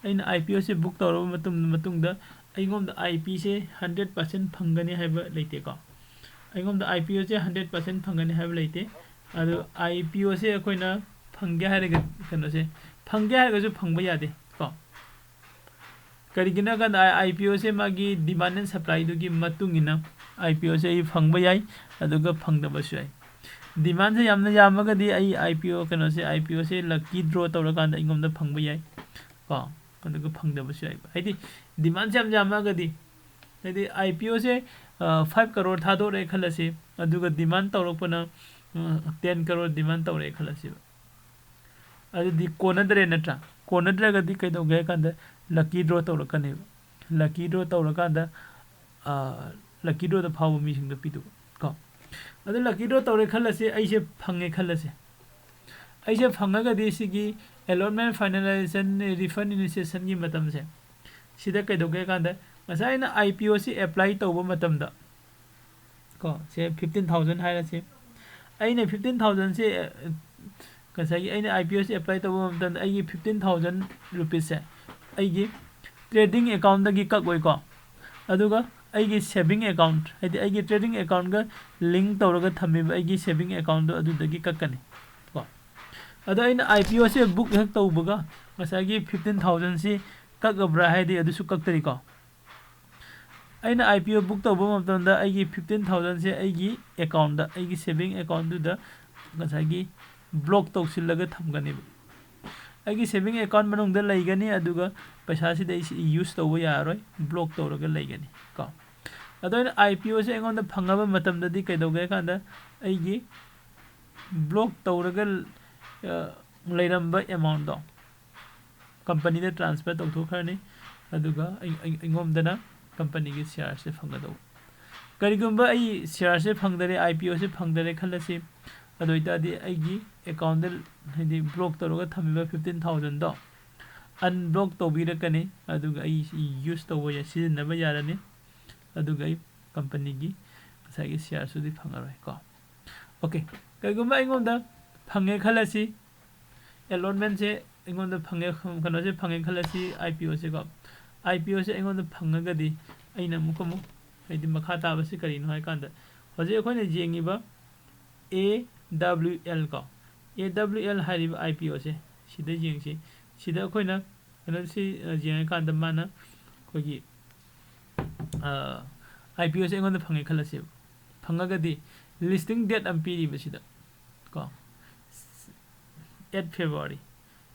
ꯑꯩꯅ IPOꯁꯦ book ꯇꯧꯔꯕ ꯃꯇꯨꯡ ꯃꯇꯨꯡꯗ ꯑꯩꯉꯣꯟꯗ IPꯁꯦ hundred percent ꯐꯪꯒꯅꯤ ꯍꯥꯏꯕ ꯂꯩꯇꯦꯀꯣ꯫ ꯑꯩꯉꯣꯟꯗ IPOꯁꯦ hundred percent ꯐꯪꯒꯅꯤ ꯍꯥꯏꯕ ꯂꯩꯇꯦ꯫ ꯑꯗꯣ IPOꯁꯦ ꯑꯩꯈꯣꯏꯅ ꯐꯪꯒꯦ ꯍꯥꯏꯔꯒ, ꯀꯩꯅꯣꯁꯦ, ꯐꯪꯒꯦ ꯍꯥꯏꯔꯒꯁꯨ ꯐꯪꯕ ꯌꯥꯗꯦ ꯀꯣ꯫ ꯀꯔꯤꯒꯤꯅꯣ ꯍꯥꯏ ꯀꯥꯟꯗ IPOꯁꯦ ꯃꯥꯒꯤ demand and supplyꯗꯨꯒꯤ ꯃꯇꯨꯡ ꯏꯟꯅ IPOꯁꯦ ꯑꯩ ꯐꯪꯕ ꯌꯥꯏ, ꯑꯗꯨꯒ ꯐꯪꯗꯕꯁꯨ ꯌꯥꯏ꯫ Demandꯁꯦ ꯌꯥꯝꯅ ꯌꯥꯝꯃꯒꯗꯤ ꯑꯩ IPO, ꯀꯩꯅꯣꯁꯦ, IPOꯁꯦ lucky draw ꯇꯧꯔꯀꯥꯟꯗ ꯑꯩꯉꯣꯟꯗ ꯐꯪꯕ ꯌꯥꯏ ꯀꯣ, ꯑꯗꯨꯒ ꯐꯪꯗꯕꯁꯨ ꯌꯥꯏꯕ꯫ ꯍꯥꯏꯗꯤ demandꯁꯦ ꯌꯥꯝ ꯌꯥꯝꯃꯒꯗꯤ, ꯍꯥꯏꯗꯤ IPOꯁꯦ five crore ꯊꯥꯗꯣꯔꯛꯑꯦ ꯈꯜꯂꯁꯤ, ꯑꯗꯨꯒ demand ꯇꯧꯔꯛꯄꯅ ten crore demand ꯇꯧꯔꯛꯑꯦ ꯈꯜꯂꯁꯤꯕ꯫ ꯑꯗꯨꯗꯤ ꯀꯣꯟꯅꯗ꯭ꯔꯦ ꯅꯠꯇ꯭ꯔꯥ? ꯀꯣꯟꯅꯗ꯭ꯔꯒꯗꯤ ꯀꯩꯗꯧꯒꯦ ꯍꯥꯏ ꯀꯥꯟꯗ lucky draw ꯇꯧꯔꯛꯀꯅꯦꯕ꯫ Lucky draw ꯇꯧꯔꯀꯥꯟꯗ lucky drawꯗ ꯐꯥꯎꯕ ꯃꯤꯁꯤꯡꯗ ꯄꯤꯗꯧꯕ ꯀꯣ꯫ ꯑꯗꯨ lucky draw ꯇꯧꯔꯦ ꯈꯜꯂꯁꯤ, ꯑꯩꯁꯦ ꯐꯪꯉꯦ ꯈꯜꯂꯁꯤ꯫ ꯑꯩꯁꯦ ꯐꯪꯉꯒꯗꯤ ꯁꯤꯒꯤ allotment finalization refund initiationꯒꯤ ꯃꯇꯝꯁꯦ ꯁꯤꯗ ꯀꯩꯗꯧꯒꯦ ꯍꯥꯏ ꯀꯥꯟꯗ ꯉꯁꯥꯏ ꯑꯩꯅ IPOꯁꯤ apply ꯇꯧꯕ ꯃꯇꯝꯗ ꯀꯣ, ꯁꯦ fifteen thousand ꯍꯥꯏꯔꯁꯤ꯫ ꯑꯩꯅ fifteen thousandꯁꯦ, ꯉꯁꯥꯏꯒꯤ ꯑꯩꯅ IPOꯁꯦ apply ꯇꯧꯕ ꯃꯇꯝꯗ ꯑꯩꯒꯤ fifteen thousand rupeesꯁꯦ ꯑꯩꯒꯤ trading accountꯗꯒꯤ ꯀꯛꯑꯣꯏꯀꯣ, ꯑꯗꯨꯒ ꯑꯩꯒꯤ saving account, ꯍꯥꯏꯗꯤ ꯑꯩꯒꯤ trading accountꯒ link ꯇꯧꯔꯒ ꯊꯝꯃꯤꯕ ꯑꯩꯒꯤ saving accountꯗꯣ ꯑꯗꯨꯗꯒꯤ ꯀꯛꯀꯅꯤ ꯀꯣ꯫ ꯑꯗꯣ ꯑꯩꯅ IPOꯁꯦ book ꯍꯦꯛ ꯇꯧꯕꯒ ꯉꯁꯥꯏꯒꯤ fifteen thousandꯁꯤ ꯀꯛꯑꯕ꯭ꯔꯥ ꯍꯥꯏꯗꯤ ꯑꯗꯨꯁꯨ ꯀꯛꯇꯔꯤꯀꯣ꯫ ꯑꯩꯅ IPO book ꯇꯧꯕ ꯃꯇꯝꯗ ꯑꯩꯒꯤ fifteen thousandꯁꯦ ꯑꯩꯒꯤ accountꯗ, ꯑꯩꯒꯤ saving accountꯗꯨꯗ ꯉꯁꯥꯏꯒꯤ block ꯇꯧꯁꯤꯜꯂꯒ ꯊꯝꯒꯅꯦꯕ꯫ ꯑꯩꯒꯤ saving account ꯃꯅꯨꯡꯗ ꯂꯩꯒꯅꯤ, ꯑꯗꯨꯒ ꯄꯩꯁꯥꯁꯤꯗꯤ ꯑꯩ ꯁꯤ use ꯇꯧꯕ ꯌꯥꯔꯔꯣꯏ, block ꯇꯧꯔꯒ ꯂꯩꯒꯅꯤ ꯀꯣ꯫ ꯑꯗꯣ ꯑꯩꯅ IPOꯁꯦ ꯑꯩꯉꯣꯟꯗ ꯐꯪꯉꯕ ꯃꯇꯝꯗꯗꯤ ꯀꯩꯗꯧꯒꯦ ꯍꯥꯏ ꯀꯥꯟꯗ ꯑꯩꯒꯤ block ꯇꯧꯔꯒ, ꯑ, ꯂꯩꯔꯝꯕ amountꯗꯣ companyꯗ transfer ꯇꯧꯊꯣꯛꯈ꯭ꯔꯅꯤ, ꯑꯗꯨꯒ ꯑꯩ-, ꯑꯩ-, ꯑꯩꯉꯣꯟꯗꯅ companyꯒꯤ sharesꯁꯦ ꯐꯪꯒꯗꯧꯕ꯫ ꯀꯔꯤꯒꯨꯝꯕ ꯑꯩ sharesꯁꯦ ꯐꯪꯗꯔꯦ, IPOꯁꯦ ꯐꯪꯗꯔꯦ ꯈꯜꯂꯁꯤ, ꯑꯗꯨ ꯑꯣꯏꯇꯥꯔꯗꯤ ꯑꯩꯒꯤ accountꯗ, ꯍꯥꯏꯗꯤ block ꯇꯧꯔꯒ ꯊꯝꯃꯤꯕ fifteen thousandꯗꯣ unblock ꯇꯧꯕꯤꯔꯛꯀꯅꯤ, ꯑꯗꯨꯒ ꯑꯩ use ꯇꯧꯕ ꯌꯥ-, ꯁꯤꯖꯤꯟꯅꯕ ꯌꯥꯔꯅꯤ, ꯑꯗꯨꯒ ꯑꯩ companyꯒꯤ ꯉꯁꯥꯏꯒꯤ sharesꯇꯨꯗꯤ ꯐꯪꯉꯔꯣꯏ ꯀꯣ꯫ Okay, ꯀꯩꯒꯨꯝꯕ ꯑꯩꯉꯣꯟꯗ ꯐꯪꯉꯦ ꯈꯜꯂꯁꯤ, allotmentꯁꯦ ꯑꯩꯉꯣꯟꯗ ꯐꯪꯉꯦ, ꯀꯩꯅꯣꯁꯦ ꯐꯪꯉꯦ ꯈꯜꯂꯁꯤ, IPOꯁꯦꯀꯣ꯫ IPOꯁꯦ ꯑꯩꯉꯣꯟꯗ ꯐꯪꯉꯒꯗꯤ ꯑꯩꯅ ꯑꯃꯨꯛꯀ ꯑꯃꯨꯛ, ꯍꯥꯏꯗꯤ ꯃꯈꯥ ꯇꯥꯕꯁꯤ ꯀꯔꯤꯅꯣ ꯍꯥꯏ ꯀꯥꯟꯗ, ꯍꯧꯖꯤꯛ ꯑꯩꯈꯣꯏꯅ ꯌꯦꯡꯉꯤꯕ AWL ꯀꯣ, AWL ꯍꯥꯏꯔꯤꯕ IPOꯁꯦ ꯁꯤꯗ ꯌꯦꯡꯁꯤ꯫ ꯁꯤꯗ ꯑꯩꯈꯣꯏꯅ ꯀꯩꯅꯣꯁꯤ, ꯑ, ꯌꯦꯡꯉꯀꯥꯟꯗ ꯃꯥꯅ ꯑꯩꯈꯣꯏꯒꯤ, ꯑ, IPOꯁꯦ ꯑꯩꯉꯣꯟꯗ ꯐꯪꯉꯦ ꯈꯜꯂꯁꯦꯕ꯫ ꯐꯪꯉꯒꯗꯤ listing date ꯑꯃ ꯄꯤꯔꯤꯕ ꯁꯤꯗ ꯀꯣ, eight February꯫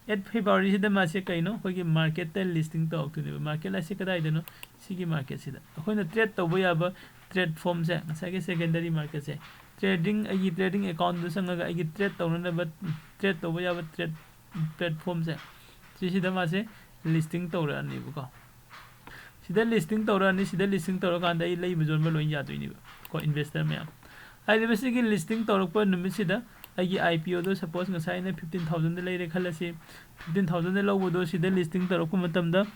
Eight Februaryꯁꯤꯗ ꯃꯥꯁꯦ ꯀꯩꯅꯣ, ꯑꯩꯈꯣꯏꯒꯤ marketꯇ listing ꯇꯧꯔꯛꯇꯣꯏꯅꯦꯕ꯫ Market ꯍꯥꯏꯁꯦ ꯀꯗꯥꯏꯗꯅꯣ? ꯁꯤꯒꯤ marketꯁꯤꯗ꯫ ꯑꯩꯈꯣꯏꯅ trade ꯇꯧꯕ ꯌꯥꯕ trade formꯁꯦ, ꯉꯁꯥꯏꯒꯤ secondary marketꯁꯦ, trading, ꯑꯩꯒꯤ trading accountꯗ ꯆꯪꯉꯒ ꯑꯩꯒꯤ trade ꯇꯧꯅꯅꯕ, trade ꯇꯧꯕ ꯌꯥꯕ trade platformꯁꯦ, ꯁꯤꯁꯤꯗ ꯃꯥꯁꯦ listing ꯇꯧꯔꯛꯑꯅꯦꯕꯀꯣ꯫ ꯁꯤꯗ listing ꯇꯧꯔꯛꯑꯅꯤ꯫ ꯁꯤꯗ listing ꯇꯧꯔꯀꯥꯟꯗ ꯑꯩ ꯂꯩꯕ ꯌꯣꯟꯕ ꯂꯣꯏ ꯌꯥꯗꯣꯏꯅꯦꯕ ꯀꯣ, investor ꯃꯌꯥꯝ꯫ ꯍꯥꯏꯔꯤꯕ ꯁꯤꯒꯤ listing ꯇꯧꯔꯛꯄ ꯅꯨꯃꯤꯠꯁꯤꯗ ꯑꯩꯒꯤ IPOꯗꯣ, suppose ꯉꯁꯥꯏ ꯑꯩꯅ fifteen thousandꯗ ꯂꯩꯔꯦ ꯈꯜꯂꯁꯤ꯫ Fifteen thousandꯗ ꯂꯧꯕꯗꯣ ꯁꯤꯗ listing ꯇꯧꯔꯛꯄ ꯃꯇꯝꯗ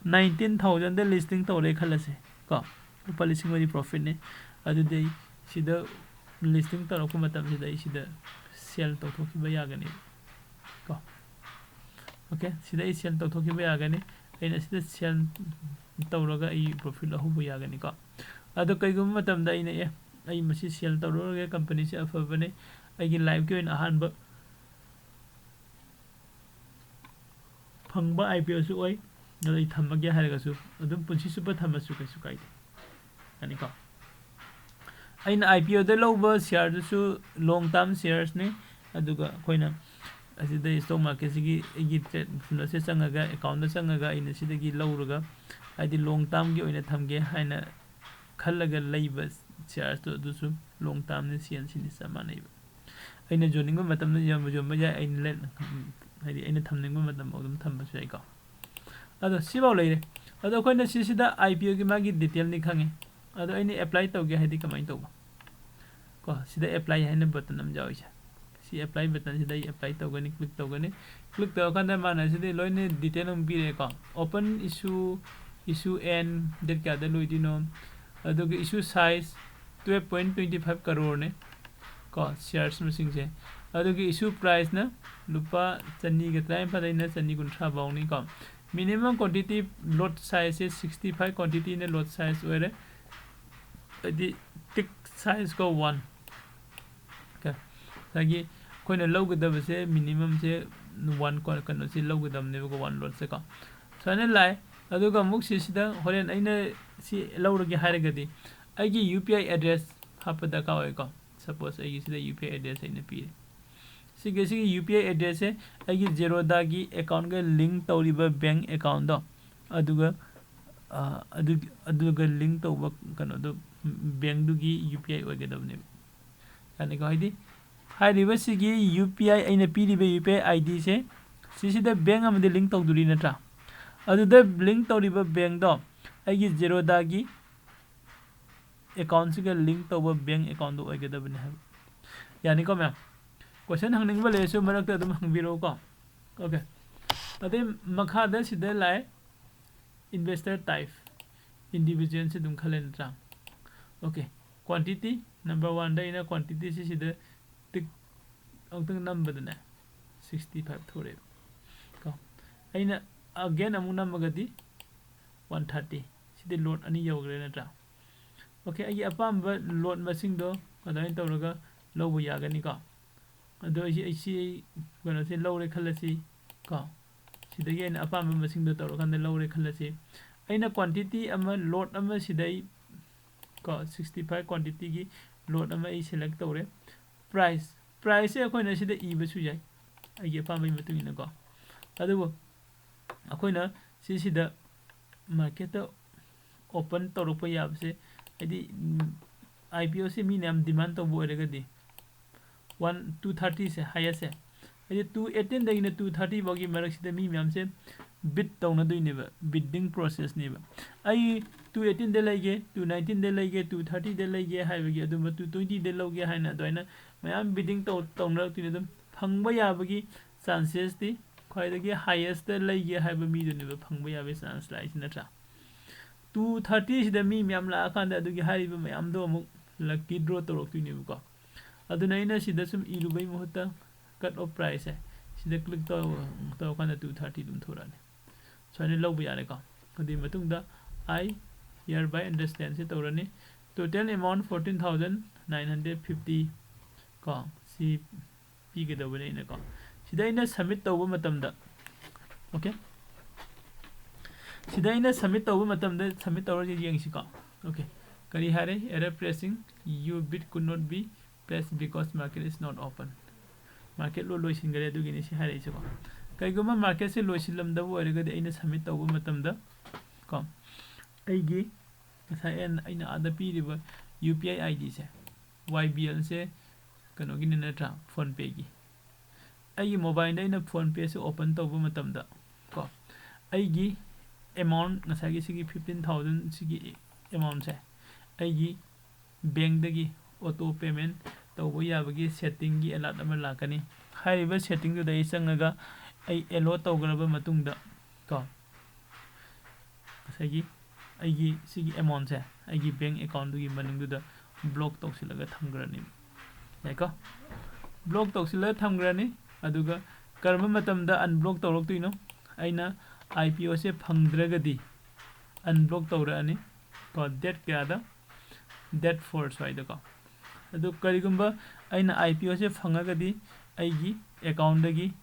nineteen thousandꯗ listing ꯇꯧꯔꯦ ꯈꯜꯂꯁꯤ ꯀꯣ, ꯂꯨꯄꯥ ꯂꯤꯁꯤꯡ ꯃꯔꯤ profitꯅꯤ꯫ ꯑꯗꯨꯗꯤ ꯑꯩ ꯁꯤꯗ listing ꯇꯧꯔꯛꯄ ꯃꯇꯝꯁꯤꯗ ꯑꯩ ꯁꯤꯗ sell ꯇꯧꯊꯣꯛꯈꯤꯕ ꯌꯥꯒꯅꯤ ꯀꯣ꯫ Okay, ꯁꯤꯗ ꯑꯩ sell ꯇꯧꯊꯣꯛꯈꯤꯕ ꯌꯥꯒꯅꯤ꯫ ꯑꯩꯅ ꯁꯤꯗ sell ꯇꯧꯔꯒ ꯑꯩ profit ꯂꯧꯍꯧꯕ ꯌꯥꯒꯅꯤꯀꯣ꯫ ꯑꯗꯣ ꯀꯩꯒꯨꯝꯕ ꯃꯇꯝꯗ ꯑꯩꯅ, "ꯑꯦ, ꯑꯩ ꯃꯁꯤ sell ꯇꯧꯔꯔꯣꯏꯒꯦ, companyꯁꯤ ꯑꯐꯕꯅꯤ, ꯑꯩꯒꯤ lifeꯀꯤ ꯑꯣꯏꯅ ꯑꯍꯥꯟꯕ ꯐꯪꯕ IPOꯁꯨ ꯑꯣꯏ, ꯑꯗꯣ ꯑꯩ ꯊꯝꯃꯒꯦ" ꯍꯥꯏꯔꯒꯁꯨ ꯑꯗꯨꯝ ꯄꯨꯟꯁꯤ ꯆꯨꯞꯄ ꯊꯝꯃꯁꯨ ꯀꯩꯁꯨ ꯀꯥꯏꯗꯦ꯫ ꯌꯥꯅꯤꯀꯣ? ꯑꯩꯅ IPOꯗ ꯂꯧꯕ shareꯗꯨꯁꯨ long term sharesꯅꯤ꯫ ꯑꯗꯨꯒ ꯑꯩꯈꯣꯏꯅ ꯑꯁꯤꯗ stock marketꯁꯤꯒꯤ ꯑꯩꯒꯤ trade ꯀꯩꯅꯣꯁꯦ ꯆꯪꯉꯒ, accountꯗ ꯆꯪꯉꯒ ꯑꯩꯅ ꯁꯤꯗꯒꯤ ꯂꯧꯔꯒ, ꯍꯥꯏꯗꯤ long termꯒꯤ ꯑꯣꯏꯅ ꯊꯝꯒꯦ ꯍꯥꯏꯅ ꯈꯜꯂꯒ ꯂꯩꯕ sharesꯇꯣ, ꯑꯗꯨꯁꯨ long termꯅꯤ, ꯁꯦꯜꯁꯤꯅꯤ, ꯆꯞ ꯃꯥꯟꯅꯩꯕ꯫ ꯑꯩꯅ ꯌꯣꯟꯅꯤꯡꯕ ꯃꯇꯝꯗ ꯌꯣꯟꯕ, ꯌꯣꯟꯕ ꯌꯥꯏ, ꯑꯩꯅ ꯂꯦꯟ-, ꯍꯥꯏꯗꯤ ꯑꯩꯅ ꯊꯝꯅꯤꯡꯕ ꯃꯇꯝꯐꯥꯎ ꯑꯗꯨꯝ ꯊꯝꯕꯁꯨ ꯌꯥꯏꯀꯣ꯫ ꯑꯗꯣ ꯁꯤꯐꯥꯎ ꯂꯩꯔꯦ꯫ ꯑꯗꯣ ꯑꯩꯈꯣꯏꯅ ꯁꯤꯁꯤꯗ IPOꯒꯤ ꯃꯥꯒꯤ detailꯅꯤ ꯈꯪꯉꯦ꯫ ꯑꯗꯣ ꯑꯩꯅ apply ꯇꯧꯒꯦ ꯍꯥꯏꯗꯤ ꯀꯃꯥꯏꯅ ꯇꯧꯕ? ꯀꯣ, ꯁꯤꯗ apply ꯍꯥꯏꯅ button ꯑꯃ ꯌꯥꯎꯔꯤꯁꯦ꯫ ꯁꯤ apply buttonꯁꯤꯗ ꯑꯩ apply ꯇꯧꯒꯅꯤ, click ꯇꯧꯒꯅꯤ꯫ Click ꯇꯧꯔꯀꯥꯟꯗ ꯃꯥꯅ ꯁꯤꯗꯤ ꯂꯣꯏꯅ detail ꯑꯃ ꯄꯤꯔꯦꯀꯣ꯫ Open issue, issue end, date ꯀꯌꯥꯗ ꯂꯣꯏꯗꯣꯏꯅꯣ, ꯑꯗꯨꯒ issue size twelve point twenty five crore ꯅꯦ ꯀꯣ, shares ꯃꯁꯤꯡꯁꯦ꯫ ꯑꯗꯨꯒꯤ issue priceꯅ ꯂꯨꯄꯥ ꯆꯅꯤꯒ ꯇꯔꯥꯅꯤꯄꯥꯜꯗꯩꯅ ꯆꯅꯤ ꯀꯨꯟꯊ꯭ꯔꯥ ꯐꯥꯎꯅꯤꯀꯣ꯫ Minimum quantity lot sizeꯁꯦ sixty five quantityꯅ lot size ꯑꯣꯏꯔꯦ꯫ ꯍꯥꯏꯗꯤ tick sizeꯀꯣ one꯫ Okay꯫ ꯉꯁꯥꯏꯒꯤ ꯑꯩꯈꯣꯏꯅ ꯂꯧꯒꯗꯕꯁꯦ minimumꯁꯦ one ꯀꯣ-, ꯀꯩꯅꯣꯁꯦ ꯂꯧꯒꯗꯕꯅꯦꯕꯀꯣ, one lotꯁꯦꯀꯣ꯫ ꯁꯨꯃꯥꯏꯅ ꯂꯥꯛꯑꯦ꯫ ꯑꯗꯨꯒ ꯑꯃꯨꯛ ꯁꯤꯁꯤꯗ ꯍꯣꯔꯦꯟ ꯑꯩꯅ ꯁꯤ ꯂꯧꯔꯒꯦ ꯍꯥꯏꯔꯒꯗꯤ ꯑꯩꯒꯤ UPI address ꯍꯥꯞꯄ ꯗꯔꯀꯥꯔ ꯑꯣꯏꯀꯣ꯫ Suppose ꯑꯩꯒꯤ ꯁꯤꯗ UPI address ꯑꯩꯅ ꯄꯤꯔꯦ꯫ ꯁꯤꯒꯤ, ꯁꯤꯒꯤ UPI addressꯁꯦ ꯑꯩꯒꯤ Zerodhaꯒꯤ accountꯒ link ꯇꯧꯔꯤꯕ bank accountꯗꯣ, ꯑꯗꯨꯒ, ꯑ, ꯑꯗꯨ, ꯑꯗꯨꯒ link ꯇꯧꯕ ꯀꯩꯅꯣꯗꯣ, bankꯗꯨꯒꯤ UPI ꯑꯣꯏꯒꯗꯕꯅꯦꯕ꯫ ꯌꯥꯅꯤꯀꯣ? ꯍꯥꯏꯗꯤ ꯍꯥꯏꯔꯤꯕ ꯁꯤꯒꯤ UPI, ꯑꯩꯅ ꯄꯤꯔꯤꯕ UPI IDꯁꯦ ꯁꯤꯁꯤꯗ bank ꯑꯃꯗ link ꯇꯧꯗꯣꯔꯤ ꯅꯠꯇ꯭ꯔꯥ? ꯑꯗꯨꯗ link ꯇꯧꯔꯤꯕ bankꯗꯣ ꯑꯩꯒꯤ Zerodhaꯒꯤ accountꯁꯤꯒ link ꯇꯧꯕ bank accountꯗꯣ ꯑꯣꯏꯒꯗꯕꯅꯤ ꯍꯥꯏꯕ꯫ ꯌꯥꯅꯤꯀꯣ ꯃꯌꯥꯝ? Question ꯍꯪꯅꯤꯡꯕ ꯂꯩꯔꯁꯨ ꯃꯔꯛꯇ ꯑꯗꯨꯝ ꯍꯪꯕꯤꯔꯛꯎꯀꯣ꯫ Okay꯫ ꯑꯗꯩ ꯃꯈꯥꯗ ꯁꯤꯗ ꯂꯥꯛꯑꯦ, investor type, individualꯁꯦ ꯑꯗꯨꯝ ꯈꯜꯂꯦ ꯅꯠꯇ꯭ꯔꯥ? Okay꯫ Quantity, number oneꯗ ꯑꯩꯅ quantityꯁꯤ ꯁꯤꯗ tick ꯑꯃꯨꯛꯇꯪ ꯅꯝꯕꯗꯅꯦ, sixty five ꯊꯣꯔꯛꯑꯦꯕ ꯀꯣ꯫ ꯑꯩꯅ again ꯑꯃꯨꯛ ꯅꯝꯃꯒꯗꯤ one thirty꯫ ꯁꯤꯗꯤ lot ꯑꯅꯤ ꯌꯧꯈ꯭ꯔꯦ ꯅꯠꯇ꯭ꯔꯥ? Okay, ꯑꯩꯒꯤ ꯑꯄꯥꯝꯕ lot ꯃꯁꯤꯡꯗꯣ ꯑꯗꯨꯃꯥꯏꯅ ꯇꯧꯔꯒ ꯂꯧꯕ ꯌꯥꯒꯅꯤꯀꯣ꯫ ꯑꯗꯣ ꯑꯩꯁꯤ, ꯑꯩꯁꯤ ꯑꯩ ꯀꯩꯅꯣꯁꯦ ꯂꯧꯔꯦ ꯈꯜꯂꯁꯤ ꯀꯣ꯫ ꯁꯤꯗꯒꯤ ꯑꯩꯅ ꯑꯄꯥꯝꯕ ꯃꯁꯤꯡꯗꯣ ꯇꯧꯔꯀꯥꯟꯗ ꯂꯧꯔꯦ ꯈꯜꯂꯁꯤ꯫ ꯑꯩꯅ quantity ꯑꯃ, lot ꯑꯃ ꯁꯤꯗꯩ ꯀꯣ, sixty five quantityꯒꯤ lot ꯑꯃ ꯑꯩ select ꯇꯧꯔꯦ꯫ Price, priceꯁꯦ ꯑꯩꯈꯣꯏꯅ ꯁꯤꯗ ꯏꯕꯁꯨ ꯌꯥꯏ, ꯑꯩꯒꯤ ꯑꯄꯥꯝꯕꯒꯤ ꯃꯇꯨꯡ ꯏꯟꯅꯀꯣ꯫ ꯑꯗꯨꯕꯨ ꯑꯩꯈꯣꯏꯅ ꯁꯤꯁꯤꯗ marketꯇ open ꯇꯧꯔꯛꯄ ꯌꯥꯕꯁꯦ, ꯍꯥꯏꯗꯤ, ꯎꯝ, IPOꯁꯦ ꯃꯤꯅ ꯌꯥꯝ demand ꯇꯧꯕ ꯑꯣꯏꯔꯒꯗꯤ one, two thirtyꯁꯦ highestꯁꯦ, ꯍꯥꯏꯗꯤ two eighteenꯗꯒꯤꯅ two thirty ꯐꯥꯎꯒꯤ ꯃꯔꯛꯁꯤꯗ ꯃꯤ ꯃꯌꯥꯝꯁꯦ bid ꯇꯧꯅꯗꯣꯏꯅꯦꯕ, bidding processꯅꯦꯕ꯫ ꯑꯩ two eighteenꯗ ꯂꯩꯒꯦ, two nineteenꯗ ꯂꯩꯒꯦ, two thirtyꯗ ꯂꯩꯒꯦ ꯍꯥꯏꯕꯒꯤ, ꯑꯗꯨꯝꯕ two twentyꯗ ꯂꯧꯒꯦ ꯍꯥꯏꯅ ꯑꯗꯨꯃꯥꯏꯅ ꯃꯌꯥꯝ bidding ꯇꯧ-, ꯇꯧꯅꯔꯛꯇꯣꯏꯅꯦ꯫ ꯑꯗꯨꯝ ꯐꯪꯕ ꯌꯥꯕꯒꯤ chancesꯇꯤ ꯈ꯭ꯋꯥꯏꯗꯒꯤ highestꯇ ꯂꯩꯒꯦ ꯍꯥꯏꯕ ꯃꯤꯗꯨꯅꯦꯕ ꯐꯪꯕ ꯌꯥꯕꯒꯤ chance ꯂꯥꯛꯏꯁꯤ ꯅꯠꯇ꯭ꯔꯥ? Two thirtyꯁꯤꯗ ꯃꯤ ꯃꯌꯥꯝ ꯂꯥꯛꯑꯀꯥꯟꯗ ꯑꯗꯨꯒꯤ ꯍꯥꯏꯔꯤꯕ ꯃꯌꯥꯝꯗꯣ ꯑꯃꯨꯛ lucky draw ꯇꯧꯔꯛꯇꯣꯏꯅꯦꯕꯀꯣ꯫ ꯑꯗꯨꯅ ꯑꯩꯅ ꯁꯤꯗ ꯁꯨꯝ ꯏꯔꯨꯕꯩ ꯃꯍꯨꯠꯇ cut off price ꯁꯦ ꯁꯤꯗ click ꯇꯧ ꯇꯧꯔꯀꯥꯟꯗ two thirty ꯑꯗꯨꯝ ꯊꯣꯔꯛꯑꯅꯤ꯫ ꯁꯨꯃꯥꯏꯅ ꯂꯧꯕ ꯌꯥꯔꯦꯀꯣ꯫ ꯑꯗꯨꯒꯤ ꯃꯇꯨꯡꯗ I hereby understand ꯁꯦ ꯇꯧꯔꯅꯤ꯫ Total amount fourteen thousand nine hundred fifty ꯀꯣ, ꯁꯤ ꯄꯤꯒꯗꯧꯕꯅꯤ ꯑꯩꯅꯀꯣ꯫ ꯁꯤꯗ ꯑꯩꯅ submit ꯇꯧꯕ ꯃꯇꯝꯗ, okay, ꯁꯤꯗ ꯑꯩꯅ submit ꯇꯧꯕ ꯃꯇꯝꯗ, submit ꯇꯧꯔꯒ ꯌꯦꯡꯁꯤꯀꯣ꯫ Okay, ꯀꯔꯤ ꯍꯥꯏꯔꯦ? Error pressing, your bid could not be placed because market is not open꯫ Market ꯂꯣꯏ ꯂꯣꯏꯁꯤꯟꯈꯔꯦ, ꯑꯗꯨꯒꯤꯅꯤ ꯁꯤ ꯍꯥꯏꯔꯛꯏꯁꯦꯀꯣ꯫ ꯀꯩꯒꯨꯝꯕ market ꯁꯦ ꯂꯣꯏꯁꯤꯜꯂꯝꯗꯕ ꯑꯣꯏꯔꯒꯗꯤ, ꯑꯩꯅ submit ꯇꯧꯕ ꯃꯇꯝꯗ ꯀꯣ, ꯑꯩꯒꯤ ꯉꯁꯥꯏ ꯑꯩꯅ, ꯑꯩꯅ ꯑꯥꯗ ꯄꯤꯔꯤꯕ U P I I D say, Y B L ꯁꯦ ꯀꯩꯅꯣꯒꯤꯅꯤ ꯅꯠꯇ꯭ꯔꯥ, PhonePe ꯒꯤ꯫ ꯑꯩꯒꯤ mobile ꯗ ꯑꯩꯅ PhonePe ꯁꯦ open ꯇꯧꯕ ꯃꯇꯝꯗ ꯀꯣ, ꯑꯩꯒꯤ amount, ꯉꯁꯥꯏꯒꯤ ꯁꯤꯒꯤ fifteen thousand ꯁꯤꯒꯤ amount ꯁꯦ ꯑꯩꯒꯤ bank ꯗꯒꯤ auto payment ꯇꯧꯕ ꯌꯥꯕꯒꯤ setting ꯒꯤ alert ꯑꯃ ꯂꯥꯛꯀꯅꯤ꯫ ꯍꯥꯏꯔꯤꯕ setting ꯗꯨꯗ ꯑꯩ ꯆꯪꯉꯒ ꯑꯩ allow ꯇꯧꯈ꯭ꯔꯕ ꯃꯇꯨꯡꯗ ꯀꯣ, ꯉꯁꯥꯏꯒꯤ ꯑꯩꯒꯤ ꯁꯤꯒꯤ amount ꯁꯦ ꯑꯩꯒꯤ bank account ꯗꯨꯒꯤ ꯃꯅꯨꯡꯗꯨꯗ block ꯇꯧꯁꯤꯜꯂꯒ ꯊꯝꯈ꯭ꯔꯅꯤ꯫ ꯌꯥꯏꯀꯣ? Block ꯇꯧꯁꯤꯜꯂꯒ ꯊꯝꯈ꯭ꯔꯅꯤ꯫ ꯑꯗꯨꯒ ꯀꯔꯝꯕ ꯃꯇꯝꯗ unblock ꯇꯧꯔꯛꯇꯣꯏꯅꯣ? ꯑꯩꯅ I P O say ꯐꯪꯗ꯭ꯔꯒꯗꯤ unblock ꯇꯧꯔꯛꯑꯅꯤ ꯀꯣ, date ꯀꯌꯥꯗ? Date four ꯁ꯭ꯋꯥꯏꯗꯀꯣ꯫ ꯑꯗꯨ ꯀꯔꯤꯒꯨꯝꯕ ꯑꯩꯅ I P O ꯁꯦ ꯐꯪꯉꯒꯗꯤ, ꯑꯩꯒꯤ account ꯗꯒꯤ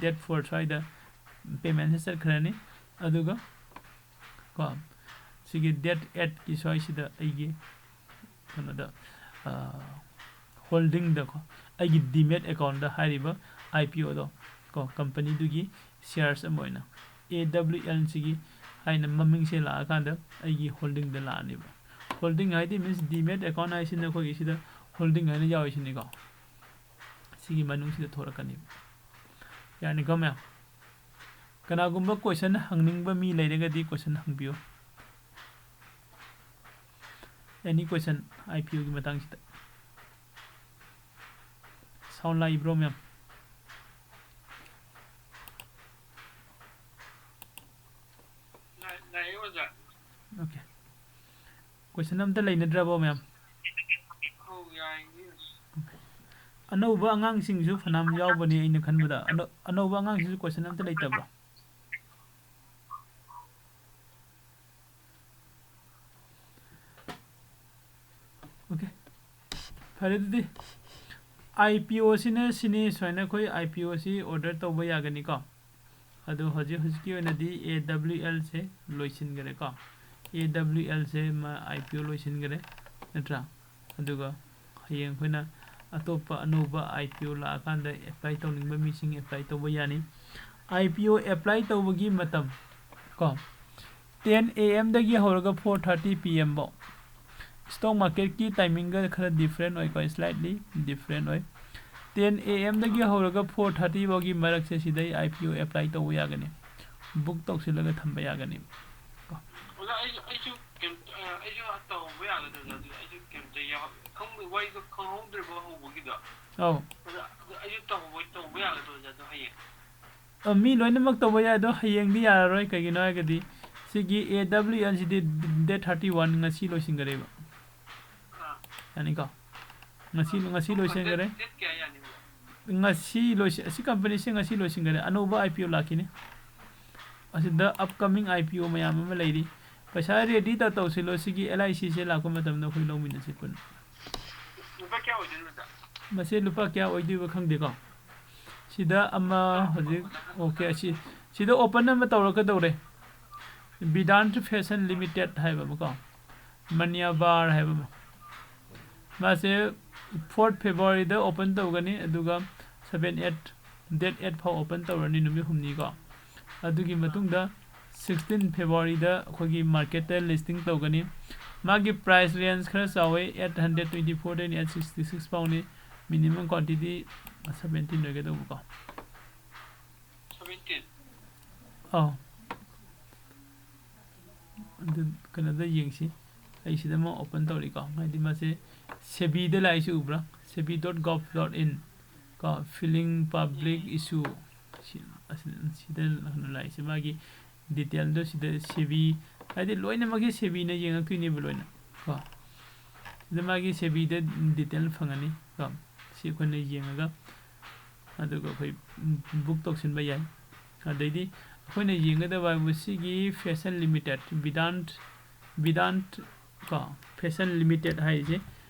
date four ꯁ꯭ꯋꯥꯏꯗ payment ꯁꯦ ꯆꯠꯈ꯭ꯔꯅꯤ꯫ ꯑꯗꯨꯒ ꯀꯣ, ꯁꯤꯒꯤ date eight ꯀꯤ ꯁ꯭ꯋꯥꯏꯁꯤꯗ ꯑꯩꯒꯤ ꯀꯩꯅꯣꯗ, ꯑ, holding ꯗꯀꯣ, ꯑꯩꯒꯤ Demat account ꯗ ꯍꯥꯏꯔꯤꯕ I P O ꯗꯣ ꯀꯣ, company ꯗꯨꯒꯤ shares ꯑꯃ ꯑꯣꯏꯅ, A W L ꯁꯤꯒꯤ ꯍꯥꯏꯅ ꯃꯃꯤꯡꯁꯦ ꯂꯥꯛꯑꯀꯥꯟꯗ ꯑꯩꯒꯤ holding ꯗ ꯂꯥꯛꯑꯅꯦꯕ꯫ Holding ꯍꯥꯏꯗꯤ means Demat account ꯍꯥꯏꯁꯤꯅ ꯑꯩꯈꯣꯏꯒꯤ ꯁꯤꯗ holding ꯍꯥꯏꯅ ꯌꯥꯎꯔꯤꯁꯤꯅꯤꯀꯣ꯫ ꯁꯤꯒꯤ ꯃꯅꯨꯡꯁꯤꯗ ꯊꯣꯔꯛꯀꯅꯦꯕ꯫ ꯌꯥꯅꯤꯀꯣ ꯃꯌꯥꯝ? ꯀꯅꯥꯒꯨꯝꯕ question ꯍꯪꯅꯤꯡꯕ ꯃꯤ ꯂꯩꯔꯒꯗꯤ question ꯍꯪꯕꯤꯌꯨ꯫ Any question I P O ꯒꯤ ꯃꯇꯥꯡꯁꯤꯗ? Sound ꯂꯥꯛꯏꯕ꯭ꯔꯣ ꯃꯌꯥꯝ? ꯂꯥꯛꯑꯦ, ꯂꯥꯛꯑꯦ ꯑꯣꯖꯥ꯫ Okay꯫ Question ꯑꯝꯇ ꯂꯩꯅꯗ꯭ꯔꯕꯣ ꯃꯌꯥꯝ? ꯑꯧ, ꯌꯥꯏꯌꯦ꯫ Okay꯫ ꯑꯅꯧꯕ ꯑꯉꯥꯡꯁꯤꯡꯁꯨ ꯐꯅꯌꯥꯝ ꯌꯥꯎꯕꯅꯤ ꯑꯩꯅ ꯈꯟꯕꯗ꯫ ꯑꯅꯧ-, ꯑꯅꯧꯕ ꯑꯉꯥꯡꯁꯤꯡꯁꯨ question ꯑꯝꯇ ꯂꯩꯇꯕ꯭ꯔꯣ? Okay꯫ ꯐꯔꯦ ꯑꯗꯨꯗꯤ꯫ IPO ꯁꯤꯅ ꯁꯤꯅꯤ, ꯁꯨꯃꯥꯏꯅ ꯑꯩꯈꯣꯏ IPO ꯁꯤ order ꯇꯧꯕ ꯌꯥꯒꯅꯤꯀꯣ꯫ ꯑꯗꯣ ꯍꯧꯖꯤꯛ ꯍꯧꯖꯤꯛꯀꯤ ꯑꯣꯏꯅꯗꯤ AWL ꯁꯦ ꯂꯣꯏꯁꯤꯟꯈꯔꯦꯀꯣ꯫ AWL ꯁꯦ ꯃꯥ IPO ꯂꯣꯏꯁꯤꯟꯈꯔꯦ, ꯅꯠꯇ꯭ꯔꯥ? ꯑꯗꯨꯒ ꯍꯌꯦꯡ ꯑꯩꯈꯣꯏꯅ ꯑꯇꯣꯞꯄ ꯑꯅꯧꯕ IPO ꯂꯥꯛꯑꯀꯥꯟꯗ apply ꯇꯧꯅꯤꯡꯕ ꯃꯤꯁꯤꯡ apply ꯇꯧꯕ ꯌꯥꯅꯤ꯫ IPO apply ꯇꯧꯕꯒꯤ ꯃꯇꯝ ꯀꯣ, ten AM ꯗꯒꯤ ꯍꯧꯔꯒ four thirty PM ꯐꯥꯎ꯫ Stock market ꯀꯤ timing ꯒ ꯈꯔ different ꯑꯣꯏꯀꯣ, slightly different ꯑꯣꯏ꯫ Ten AM ꯗꯒꯤ ꯍꯧꯔꯒ four thirty ꯐꯥꯎꯒꯤ ꯃꯔꯛꯁꯦ ꯁꯤꯗꯩ IPO apply ꯇꯧꯕ ꯌꯥꯒꯅꯤ, book ꯇꯧꯁꯤꯜꯂꯒ ꯊꯝꯕ ꯌꯥꯒꯅꯤ꯫ ꯑꯣꯖꯥ, ꯑꯩꯁꯨ, ꯑꯩꯁꯨ ꯀꯩꯝꯇ, ꯑ, ꯑꯩꯁꯨ ꯇꯧꯍꯧꯕ ꯌꯥꯒꯗ꯭ꯔꯥ? ꯑꯗꯨ ꯑꯩꯁꯨ ꯀꯩꯝꯇ ꯌꯥꯎ-, ꯈꯪꯕ-, ꯋꯥꯔꯤꯗꯣ ꯈꯪꯍꯧꯗ꯭ꯔꯦꯕ ꯍꯧꯕꯒꯤꯗꯣ꯫ ꯑꯧ꯫ ꯑꯗ, ꯑꯗ ꯑꯩꯁꯨ ꯇꯧꯍꯧꯕ-, ꯇꯧꯕ ꯌꯥꯒꯗ꯭ꯔꯣ, ꯑꯣꯖꯥ, ꯑꯗꯣ ꯍꯌꯦꯡ? ꯑ, ꯃꯤ ꯂꯣꯏꯅꯃꯛ ꯇꯧꯕ ꯌꯥꯏ, ꯑꯗꯣ ꯍꯌꯦꯡꯗꯤ ꯌꯥꯔꯔꯣꯏ꯫ ꯀꯩꯒꯤꯅꯣ ꯍꯥꯏꯔꯒꯗꯤ ꯁꯤꯒꯤ AWL ꯁꯤꯗꯤ date thirty one ꯉꯁꯤ ꯂꯣꯏꯁꯤꯟꯈꯔꯦꯕ꯫ ꯑꯥ꯫ ꯌꯥꯅꯤꯀꯣ? ꯉꯁꯤ, ꯉꯁꯤ ꯂꯣꯏꯁꯤꯟꯈꯔꯦ꯫ Date, date ꯀꯌꯥ ꯌꯥꯅꯤꯕ? ꯉꯁꯤ ꯂꯣꯏꯁꯤ-, ꯑꯁꯤ company ꯁꯦ ꯉꯁꯤ ꯂꯣꯏꯁꯤꯟꯈꯔꯦ꯫ ꯑꯅꯧꯕ IPO ꯂꯥꯛꯈꯤꯅꯤ꯫ ꯑꯁꯤꯗ upcoming IPO ꯃꯌꯥꯝ ꯑꯃ ꯂꯩꯔꯤ꯫ ꯄꯩꯁꯥ ready ꯇ ꯇꯧꯁꯤꯜꯂꯣ, ꯁꯤꯒꯤ LIC ꯁꯦ ꯂꯥꯛꯄ ꯃꯇꯝꯗ ꯑꯩꯈꯣꯏ ꯂꯧꯃꯤꯟꯅꯁꯤ ꯄꯨꯟꯅ꯫ ꯂꯨꯄꯥ ꯀꯌꯥ ꯑꯣꯏꯗꯣꯏꯅꯣ, ꯑꯣꯖꯥ? ꯃꯁꯤ ꯂꯨꯄꯥ ꯀꯌꯥ ꯑꯣꯏꯗꯣꯏꯕ ꯈꯪꯗꯦꯀꯣ꯫ ꯁꯤꯗ ꯑꯃ ꯍꯧꯖꯤꯛ, okay, ꯑꯁꯤ, ꯁꯤꯗ open ꯑꯃ ꯇꯧꯔꯛꯀꯗꯧꯔꯦ꯫ Vedanta Fashion Limited ꯍꯥꯏꯕ ꯑꯃꯀꯣ, ꯃꯅꯤꯌꯥꯕꯥꯔ ꯍꯥꯏꯕ ꯑꯃ꯫ ꯃꯥꯁꯦ fourth February ꯗ open ꯇꯧꯒꯅꯤ, ꯑꯗꯨꯒ seven, eight, date eight ꯐꯥꯎ open ꯇꯧꯔꯅꯤ, ꯅꯨꯃꯤꯠ ꯍꯨꯝꯅꯤꯀꯣ꯫ ꯑꯗꯨꯒꯤ ꯃꯇꯨꯡꯗ sixteen February ꯗ ꯑꯩꯈꯣꯏꯒꯤ market ꯇ listing ꯇꯧꯒꯅꯤ꯫ ꯃꯥꯒꯤ price range ꯈꯔ ꯆꯥꯎꯋꯦ, eight hundred twenty four ꯗꯩꯅ eight sixty six ꯐꯥꯎꯅꯤ꯫ Minimum quantity seventeen ꯑꯣꯏꯒꯗꯧꯕꯀꯣ꯫ Seventeen? ꯑꯧ꯫ ꯑꯗꯨ ꯀꯩꯅꯣꯗ ꯌꯦꯡꯁꯤ꯫ ꯑꯩ ꯁꯤꯗ ꯑꯃ open ꯇꯧꯔꯤꯀꯣ꯫ ꯍꯥꯏꯗꯤ ꯃꯥꯁꯦ SEBI ꯗ ꯂꯥꯛꯏꯁꯤ ꯎꯕ꯭ꯔꯥ? SEBI dot gov dot in ꯀꯣ, filing public issue꯫ ꯁꯤ-, ꯑꯁꯤ-, ꯁꯤꯗ ꯂꯥꯛꯏꯁꯦ ꯃꯥꯒꯤ detail ꯗꯣ ꯁꯤꯗ SEBI, ꯍꯥꯏꯗꯤ ꯂꯣꯏꯅꯃꯛꯁꯦ SEBI ꯅ ꯌꯦꯡꯉꯛꯇꯣꯏꯅꯦꯕ ꯂꯣꯏꯅ ꯀꯣ꯫ ꯁꯤꯗ ꯃꯥꯒꯤ SEBI ꯗ detail ꯐꯪꯉꯅꯤ ꯀꯣ꯫ ꯑꯩꯈꯣꯏꯅ ꯌꯦꯡꯉꯒ ꯑꯗꯨꯒ ꯑꯩꯈꯣꯏ ꯕꯨꯛ ꯇꯧꯁꯤꯟꯕ ꯌꯥꯏ꯫ ꯑꯗꯩꯗꯤ ꯑꯩꯈꯣꯏꯅ ꯌꯦꯡꯒꯗꯕ ꯍꯥꯏꯕꯨ ꯁꯤꯒꯤ ꯐꯦꯁꯟ ꯂꯤꯃꯤꯇꯦꯠ, ꯕꯤꯗꯥꯟ, ꯕꯤꯗꯥꯟ ꯀꯣ, ꯐꯦꯁꯟ ꯂꯤꯃꯤꯇꯦꯠ ꯍꯥꯏꯔꯤꯁꯦ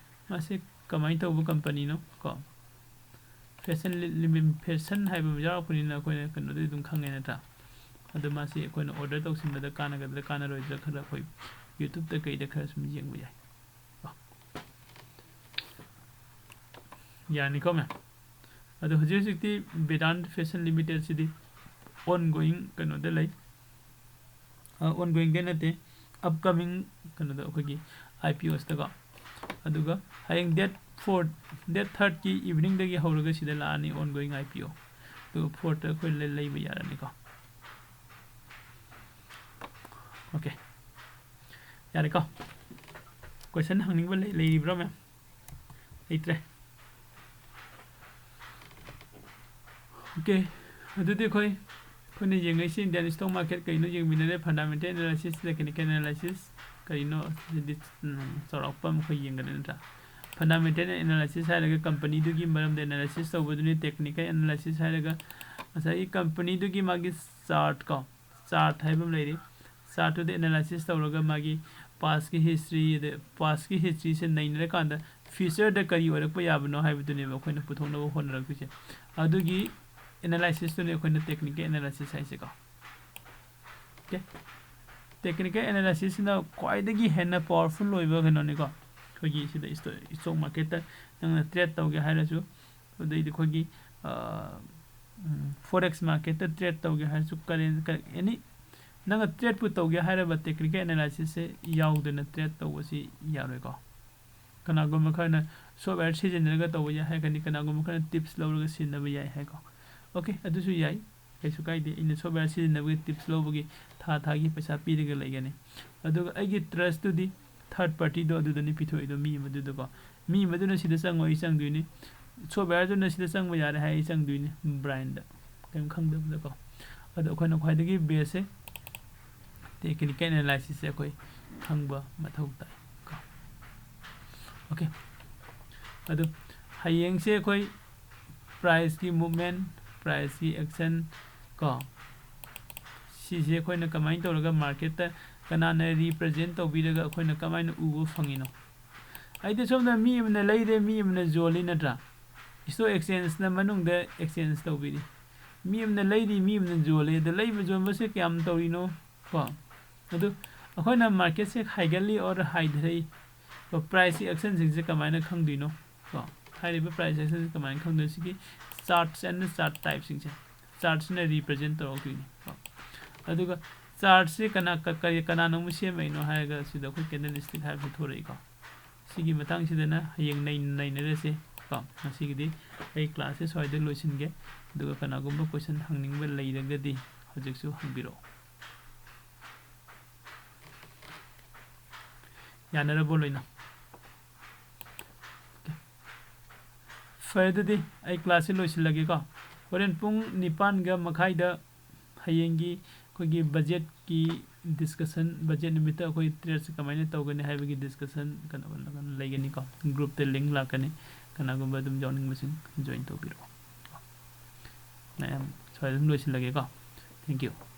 ꯃꯥꯁꯦ ꯀꯃꯥꯏꯅ ꯇꯧꯕ ꯀꯝꯄꯅꯤꯅꯣ ꯀꯣ? ꯐꯦꯁꯟ ꯂꯤ-, ꯂꯤꯃꯤ-, ꯐꯦꯁꯟ ꯍꯥꯏꯕ ꯑꯃ ꯌꯥꯎꯔꯛꯄꯅꯤꯅ ꯑꯩꯈꯣꯏꯅ ꯀꯩꯅꯣꯗꯤ ꯑꯗꯨꯝ ꯈꯪꯉꯦ ꯅꯠꯇ꯭ꯔꯥ? ꯑꯗꯣ ꯃꯥꯁꯤ ꯑꯩꯈꯣꯏꯅ ꯑꯣꯔꯗꯔ ꯇꯧꯁꯤꯟꯕꯗ ꯀꯥꯟꯅꯒꯗ꯭ꯔꯥ ꯀꯥꯟꯅꯔꯣꯏꯗ꯭ꯔꯥ ꯈꯔ ꯑꯩꯈꯣꯏ YouTube-ꯇ ꯀꯩꯗ ꯈꯔ ꯁꯨꯝ ꯌꯦꯡꯕ ꯌꯥꯏ꯫ ꯌꯥꯅꯤꯀꯣ ꯃꯌꯥꯝ? ꯑꯗꯣ ꯍꯧꯖꯤꯛ ꯍꯧꯖꯤꯛꯇꯤ ꯕꯤꯗꯥꯟ ꯐꯦꯁꯟ ꯂꯤꯃꯤꯇꯦꯠꯁꯤꯗꯤ ꯑꯣꯟ ꯒꯣꯌꯤꯡ ꯀꯩꯅꯣꯗ ꯂꯩ꯫ ꯑ, ꯑꯣꯟ ꯒꯣꯌꯤꯡꯗ ꯅꯠꯇꯦ, ꯑꯞꯀꯃꯤꯡ ꯀꯩꯅꯣꯗ ꯑꯩꯈꯣꯏꯒꯤ IPOs-ꯇꯀꯣ꯫ ꯑꯗꯨꯒ ꯍꯌꯦꯡ date four, date third-ꯀꯤ evening-ꯗꯒꯤ ꯍꯧꯔꯒ ꯁꯤꯗ ꯂꯥꯛꯑꯅꯤ ꯑꯣꯟ ꯒꯣꯌꯤꯡ IPO꯫ ꯑꯗꯨꯒ fourth-ꯇ ꯑꯩꯈꯣꯏ ꯂꯩ-, ꯂꯩꯕ ꯌꯥꯔꯅꯤꯀꯣ꯫ Okay꯫ ꯌꯥꯔꯦꯀꯣ? Question ꯍꯪꯅꯤꯡꯕ ꯂꯩ-, ꯂꯩꯔꯤꯕ꯭ꯔꯣ ꯃꯌꯥꯝ? ꯂꯩꯇ꯭ꯔꯦ꯫ Okay, ꯑꯗꯨꯗꯤ ꯑꯩꯈꯣꯏ, ꯑꯩꯈꯣꯏꯅ ꯌꯦꯡꯉꯛꯏꯁꯤ Indian stock market ꯀꯩꯅꯣ ꯌꯦꯡꯃꯤꯟꯅꯔꯦ, fundamental analysis, technical analysis ꯀꯔꯤꯅꯣ, ꯁꯤꯗꯤ, ꯎꯝ, ꯆꯥꯎꯔꯥꯛꯄ ꯑꯃ ꯑꯩꯈꯣꯏ ꯌꯦꯡꯒꯅꯤ ꯅꯠꯇ꯭ꯔꯥ? Fundamental analysis ꯍꯥꯏꯔꯒ company-ꯗꯨꯒꯤ ꯃꯔꯝꯗ analysis ꯇꯧꯕꯗꯨꯅꯤ, technical analysis ꯍꯥꯏꯔꯒ ꯉꯁꯥꯏꯒꯤ company-ꯗꯨꯒꯤ ꯃꯥꯒꯤ chart ꯀꯣ, chart ꯍꯥꯏꯕ ꯑꯃ ꯂꯩꯔꯤ꯫ Chart-ꯇꯨꯗ analysis ꯇꯧꯔꯒ ꯃꯥꯒꯤ past-ꯀꯤ history, ꯑꯗꯩ past-ꯀꯤ history-ꯁꯦ ꯅꯩꯅꯔꯀꯥꯟꯗ future-ꯗ ꯀꯔꯤ ꯑꯣꯏꯔꯛꯄ ꯌꯥꯕꯅꯣ ꯍꯥꯏꯕꯗꯨꯅꯦꯕ ꯑꯩꯈꯣꯏꯅ ꯄꯨꯊꯣꯛꯅꯕ ꯍꯣꯠꯅꯔꯛꯇꯣꯏꯁꯦ꯫ ꯑꯗꯨꯒꯤ analysis-ꯇꯨꯅꯦ ꯑꯩꯈꯣꯏꯅ technical analysis ꯍꯥꯏꯁꯦꯀꯣ꯫ Okay? Technical analysis-ꯁꯤꯅ ꯈ꯭ꯋꯥꯏꯗꯒꯤ ꯍꯦꯟꯅ powerful ꯑꯣꯏꯕ ꯀꯩꯅꯣꯅꯤꯀꯣ꯫ ꯑꯩꯈꯣꯏꯒꯤ ꯁꯤꯗ ꯏꯁꯇꯣ-, stock market-ꯇ ꯅꯪꯅ trade ꯇꯧꯒꯦ ꯍꯥꯏꯔꯁꯨ, ꯑꯗꯩꯗꯤ ꯑꯩꯈꯣꯏꯒꯤ, ꯑ, ꯎꯝ, forex market-ꯇ trade ꯇꯧꯒꯦ ꯍꯥꯏꯔꯁꯨ, current, ꯀ-, any, ꯅꯪꯅ trade-ꯄꯨ ꯇꯧꯒꯦ ꯍꯥꯏꯔꯕ technical analysis-ꯁꯦ ꯌꯥꯎꯗꯅ trade ꯇꯧꯕꯁꯤ ꯌꯥꯔꯣꯏꯀꯣ꯫ ꯀꯅꯥꯒꯨꯝꯕ ꯈꯔꯅ software ꯁꯤꯖꯤꯟꯅꯔꯒ ꯇꯧꯕ ꯌꯥꯏ ꯍꯥꯏꯒꯅꯤ, ꯀꯅꯥꯒꯨꯝꯕ ꯈꯔꯅ tips ꯂꯧꯔꯒ ꯁꯤꯖꯤꯟꯅꯕ ꯌꯥꯏ ꯍꯥꯏꯀꯣ꯫ Okay, ꯑꯗꯨꯁꯨ ꯌꯥꯏ, ꯀꯩꯁꯨ ꯀꯥꯏꯗꯦ꯫ ꯑꯩꯅ software ꯁꯤꯖꯤꯟꯅꯕꯒꯤ tips ꯂꯧꯕꯒꯤ ꯊꯥ ꯊꯥꯒꯤ ꯄꯩꯁꯥ ꯄꯤꯔꯒ ꯂꯩꯒꯅꯤ꯫ ꯑꯗꯨꯒ ꯑꯩꯒꯤ trust-ꯇꯨꯗꯤ third party-ꯗꯣ ꯑꯗꯨꯗꯅꯤ ꯄꯤꯊꯣꯛꯏꯗꯣ, ꯃꯤ ꯑꯃꯗꯨꯗꯀꯣ꯫ ꯃꯤ ꯑꯃꯗꯨꯅ ꯁꯤꯗ ꯆꯪꯉꯣ, ꯑꯩ ꯆꯪꯗꯣꯏꯅꯤ꯫ Software-ꯗꯨꯅ ꯁꯤꯗ ꯆꯪꯕ ꯌꯥꯔꯦ ꯍꯥꯏ, ꯑꯩ ꯆꯪꯗꯣꯏꯅꯤ, blind-ꯗ, ꯀꯩꯝ ꯈꯪꯗꯕꯗꯀꯣ꯫ ꯑꯗꯣ ꯑꯩꯈꯣꯏꯅ ꯈ꯭ꯋꯥꯏꯗꯒꯤ best-ꯁꯦ technical analysis-ꯁꯦ ꯑꯩꯈꯣꯏ ꯈꯪꯕ ꯃꯊꯧ ꯇꯥꯏ ꯀꯣ꯫ Okay꯫ ꯑꯗꯨ ꯍꯌꯦꯡꯁꯦ ꯑꯩꯈꯣꯏ priceꯀꯤ movement, priceꯀꯤ action ꯀꯣ, ꯁꯤꯁꯦ ꯑꯩꯈꯣꯏꯅ ꯀꯃꯥꯏꯅ ꯇꯧꯔꯒ marketꯇ ꯀꯅꯥꯅ represent ꯇꯧꯕꯤꯔꯒ ꯑꯩꯈꯣꯏꯅ ꯀꯃꯥꯏꯅ ꯎꯕ ꯐꯪꯉꯤꯅꯣ? ꯍꯥꯏꯗꯤ ꯁꯣꯝꯗ ꯃꯤ ꯑꯃꯅ ꯂꯩꯔꯦ, ꯃꯤ ꯑꯃꯅ ꯌꯣꯜꯂꯤ ꯅꯠꯇ꯭ꯔꯥ? Stock exchangeꯅ ꯃꯅꯨꯡꯗ exchange ꯇꯧꯕꯤꯔꯤ꯫ ꯃꯤ ꯑꯃꯅ ꯂꯩꯔꯤ, ꯃꯤ ꯑꯃꯅ ꯌꯣꯜꯂꯤ꯫ ꯑꯗ ꯂꯩꯕ ꯌꯣꯟꯕꯁꯦ ꯀꯌꯥꯝ ꯇꯧꯔꯤꯅꯣ ꯀꯣ? ꯑꯗꯨ ꯑꯩꯈꯣꯏꯅ marketꯁꯦ ꯍꯥꯏꯒꯠꯂꯤ or ꯍꯥꯏꯊꯔꯛꯏ, priceꯀꯤ actionꯁꯤꯡꯁꯦ ꯀꯃꯥꯏꯅ ꯈꯪꯗꯣꯏꯅꯣ ꯀꯣ? ꯍꯥꯏꯔꯤꯕ price actionꯁꯦ ꯀꯃꯥꯏꯅ ꯈꯪꯗꯣꯏꯅꯣ? ꯁꯤꯒꯤ charts and chart typeꯁꯤꯡꯁꯦ, chartꯁꯤꯅ represent ꯇꯧꯔꯛꯇꯣꯏꯅꯤ ꯀꯣ꯫ ꯑꯗꯨꯒ chartꯁꯦ ꯀꯅꯥ, ꯀ-, ꯀꯔꯤ, ꯀꯅꯥꯅ ꯑꯃꯨꯛ ꯁꯦꯝꯃꯛꯏꯅꯣ ꯍꯥꯏꯔꯒ ꯁꯤꯗ ꯑꯩꯈꯣꯏ candlestick ꯍꯥꯏꯕꯁꯤ ꯊꯣꯔꯛꯏꯀꯣ꯫ ꯁꯤꯒꯤ ꯃꯇꯥꯡꯁꯤꯗꯅ ꯍꯌꯦꯡ ꯅꯩ-, ꯅꯩꯅꯔꯁꯦ ꯀꯣ꯫ ꯉꯁꯤꯒꯤꯗꯤ ꯑꯩ classꯁꯦ ꯁ꯭ꯋꯥꯏꯗ ꯂꯣꯏꯁꯤꯟꯒꯦ꯫ ꯑꯗꯨꯒ ꯀꯅꯥꯒꯨꯝꯕ question ꯍꯪꯅꯤꯡꯕ ꯂꯩꯔꯒꯗꯤ ꯍꯧꯖꯤꯛꯁꯨ ꯍꯪꯕꯤꯔꯛꯑꯣ꯫ ꯌꯥꯅꯔꯕꯣ ꯂꯣꯏꯅ? ꯐꯔꯦ, ꯑꯗꯨꯗꯤ ꯑꯩ classꯁꯦ ꯂꯣꯏꯁꯤꯜꯂꯒꯦꯀꯣ꯫ ꯍꯣꯔꯦꯟ ꯄꯨꯡ ꯅꯤꯄꯥꯟꯒ ꯃꯈꯥꯏꯗ ꯍꯌꯦꯡꯒꯤ ꯑꯩꯈꯣꯏꯒꯤ budgetꯀꯤ discussion, budget ꯅꯨꯃꯤꯠꯇ ꯑꯩꯈꯣꯏ tradeꯁꯦ ꯀꯃꯥꯏꯅ ꯇꯧꯒꯅꯤ ꯍꯥꯏꯕꯒꯤ discussion ꯀꯩꯅꯣ, ꯀꯩꯅꯣ ꯂꯩꯒꯅꯤꯀꯣ꯫ Groupꯇ link ꯂꯥꯛꯀꯅꯤ, ꯀꯅꯥꯒꯨꯝꯕ ꯑꯗꯨꯝ ꯌꯥꯎꯅꯤꯡꯕꯁꯤꯡ join ꯇꯧꯕꯤꯔꯛꯑꯣ꯫ ꯃꯌꯥꯝ ꯁ꯭ꯋꯥꯏꯗ ꯑꯗꯨꯝ ꯂꯣꯏꯁꯤꯜꯂꯒꯦꯀꯣ꯫ Thank you꯫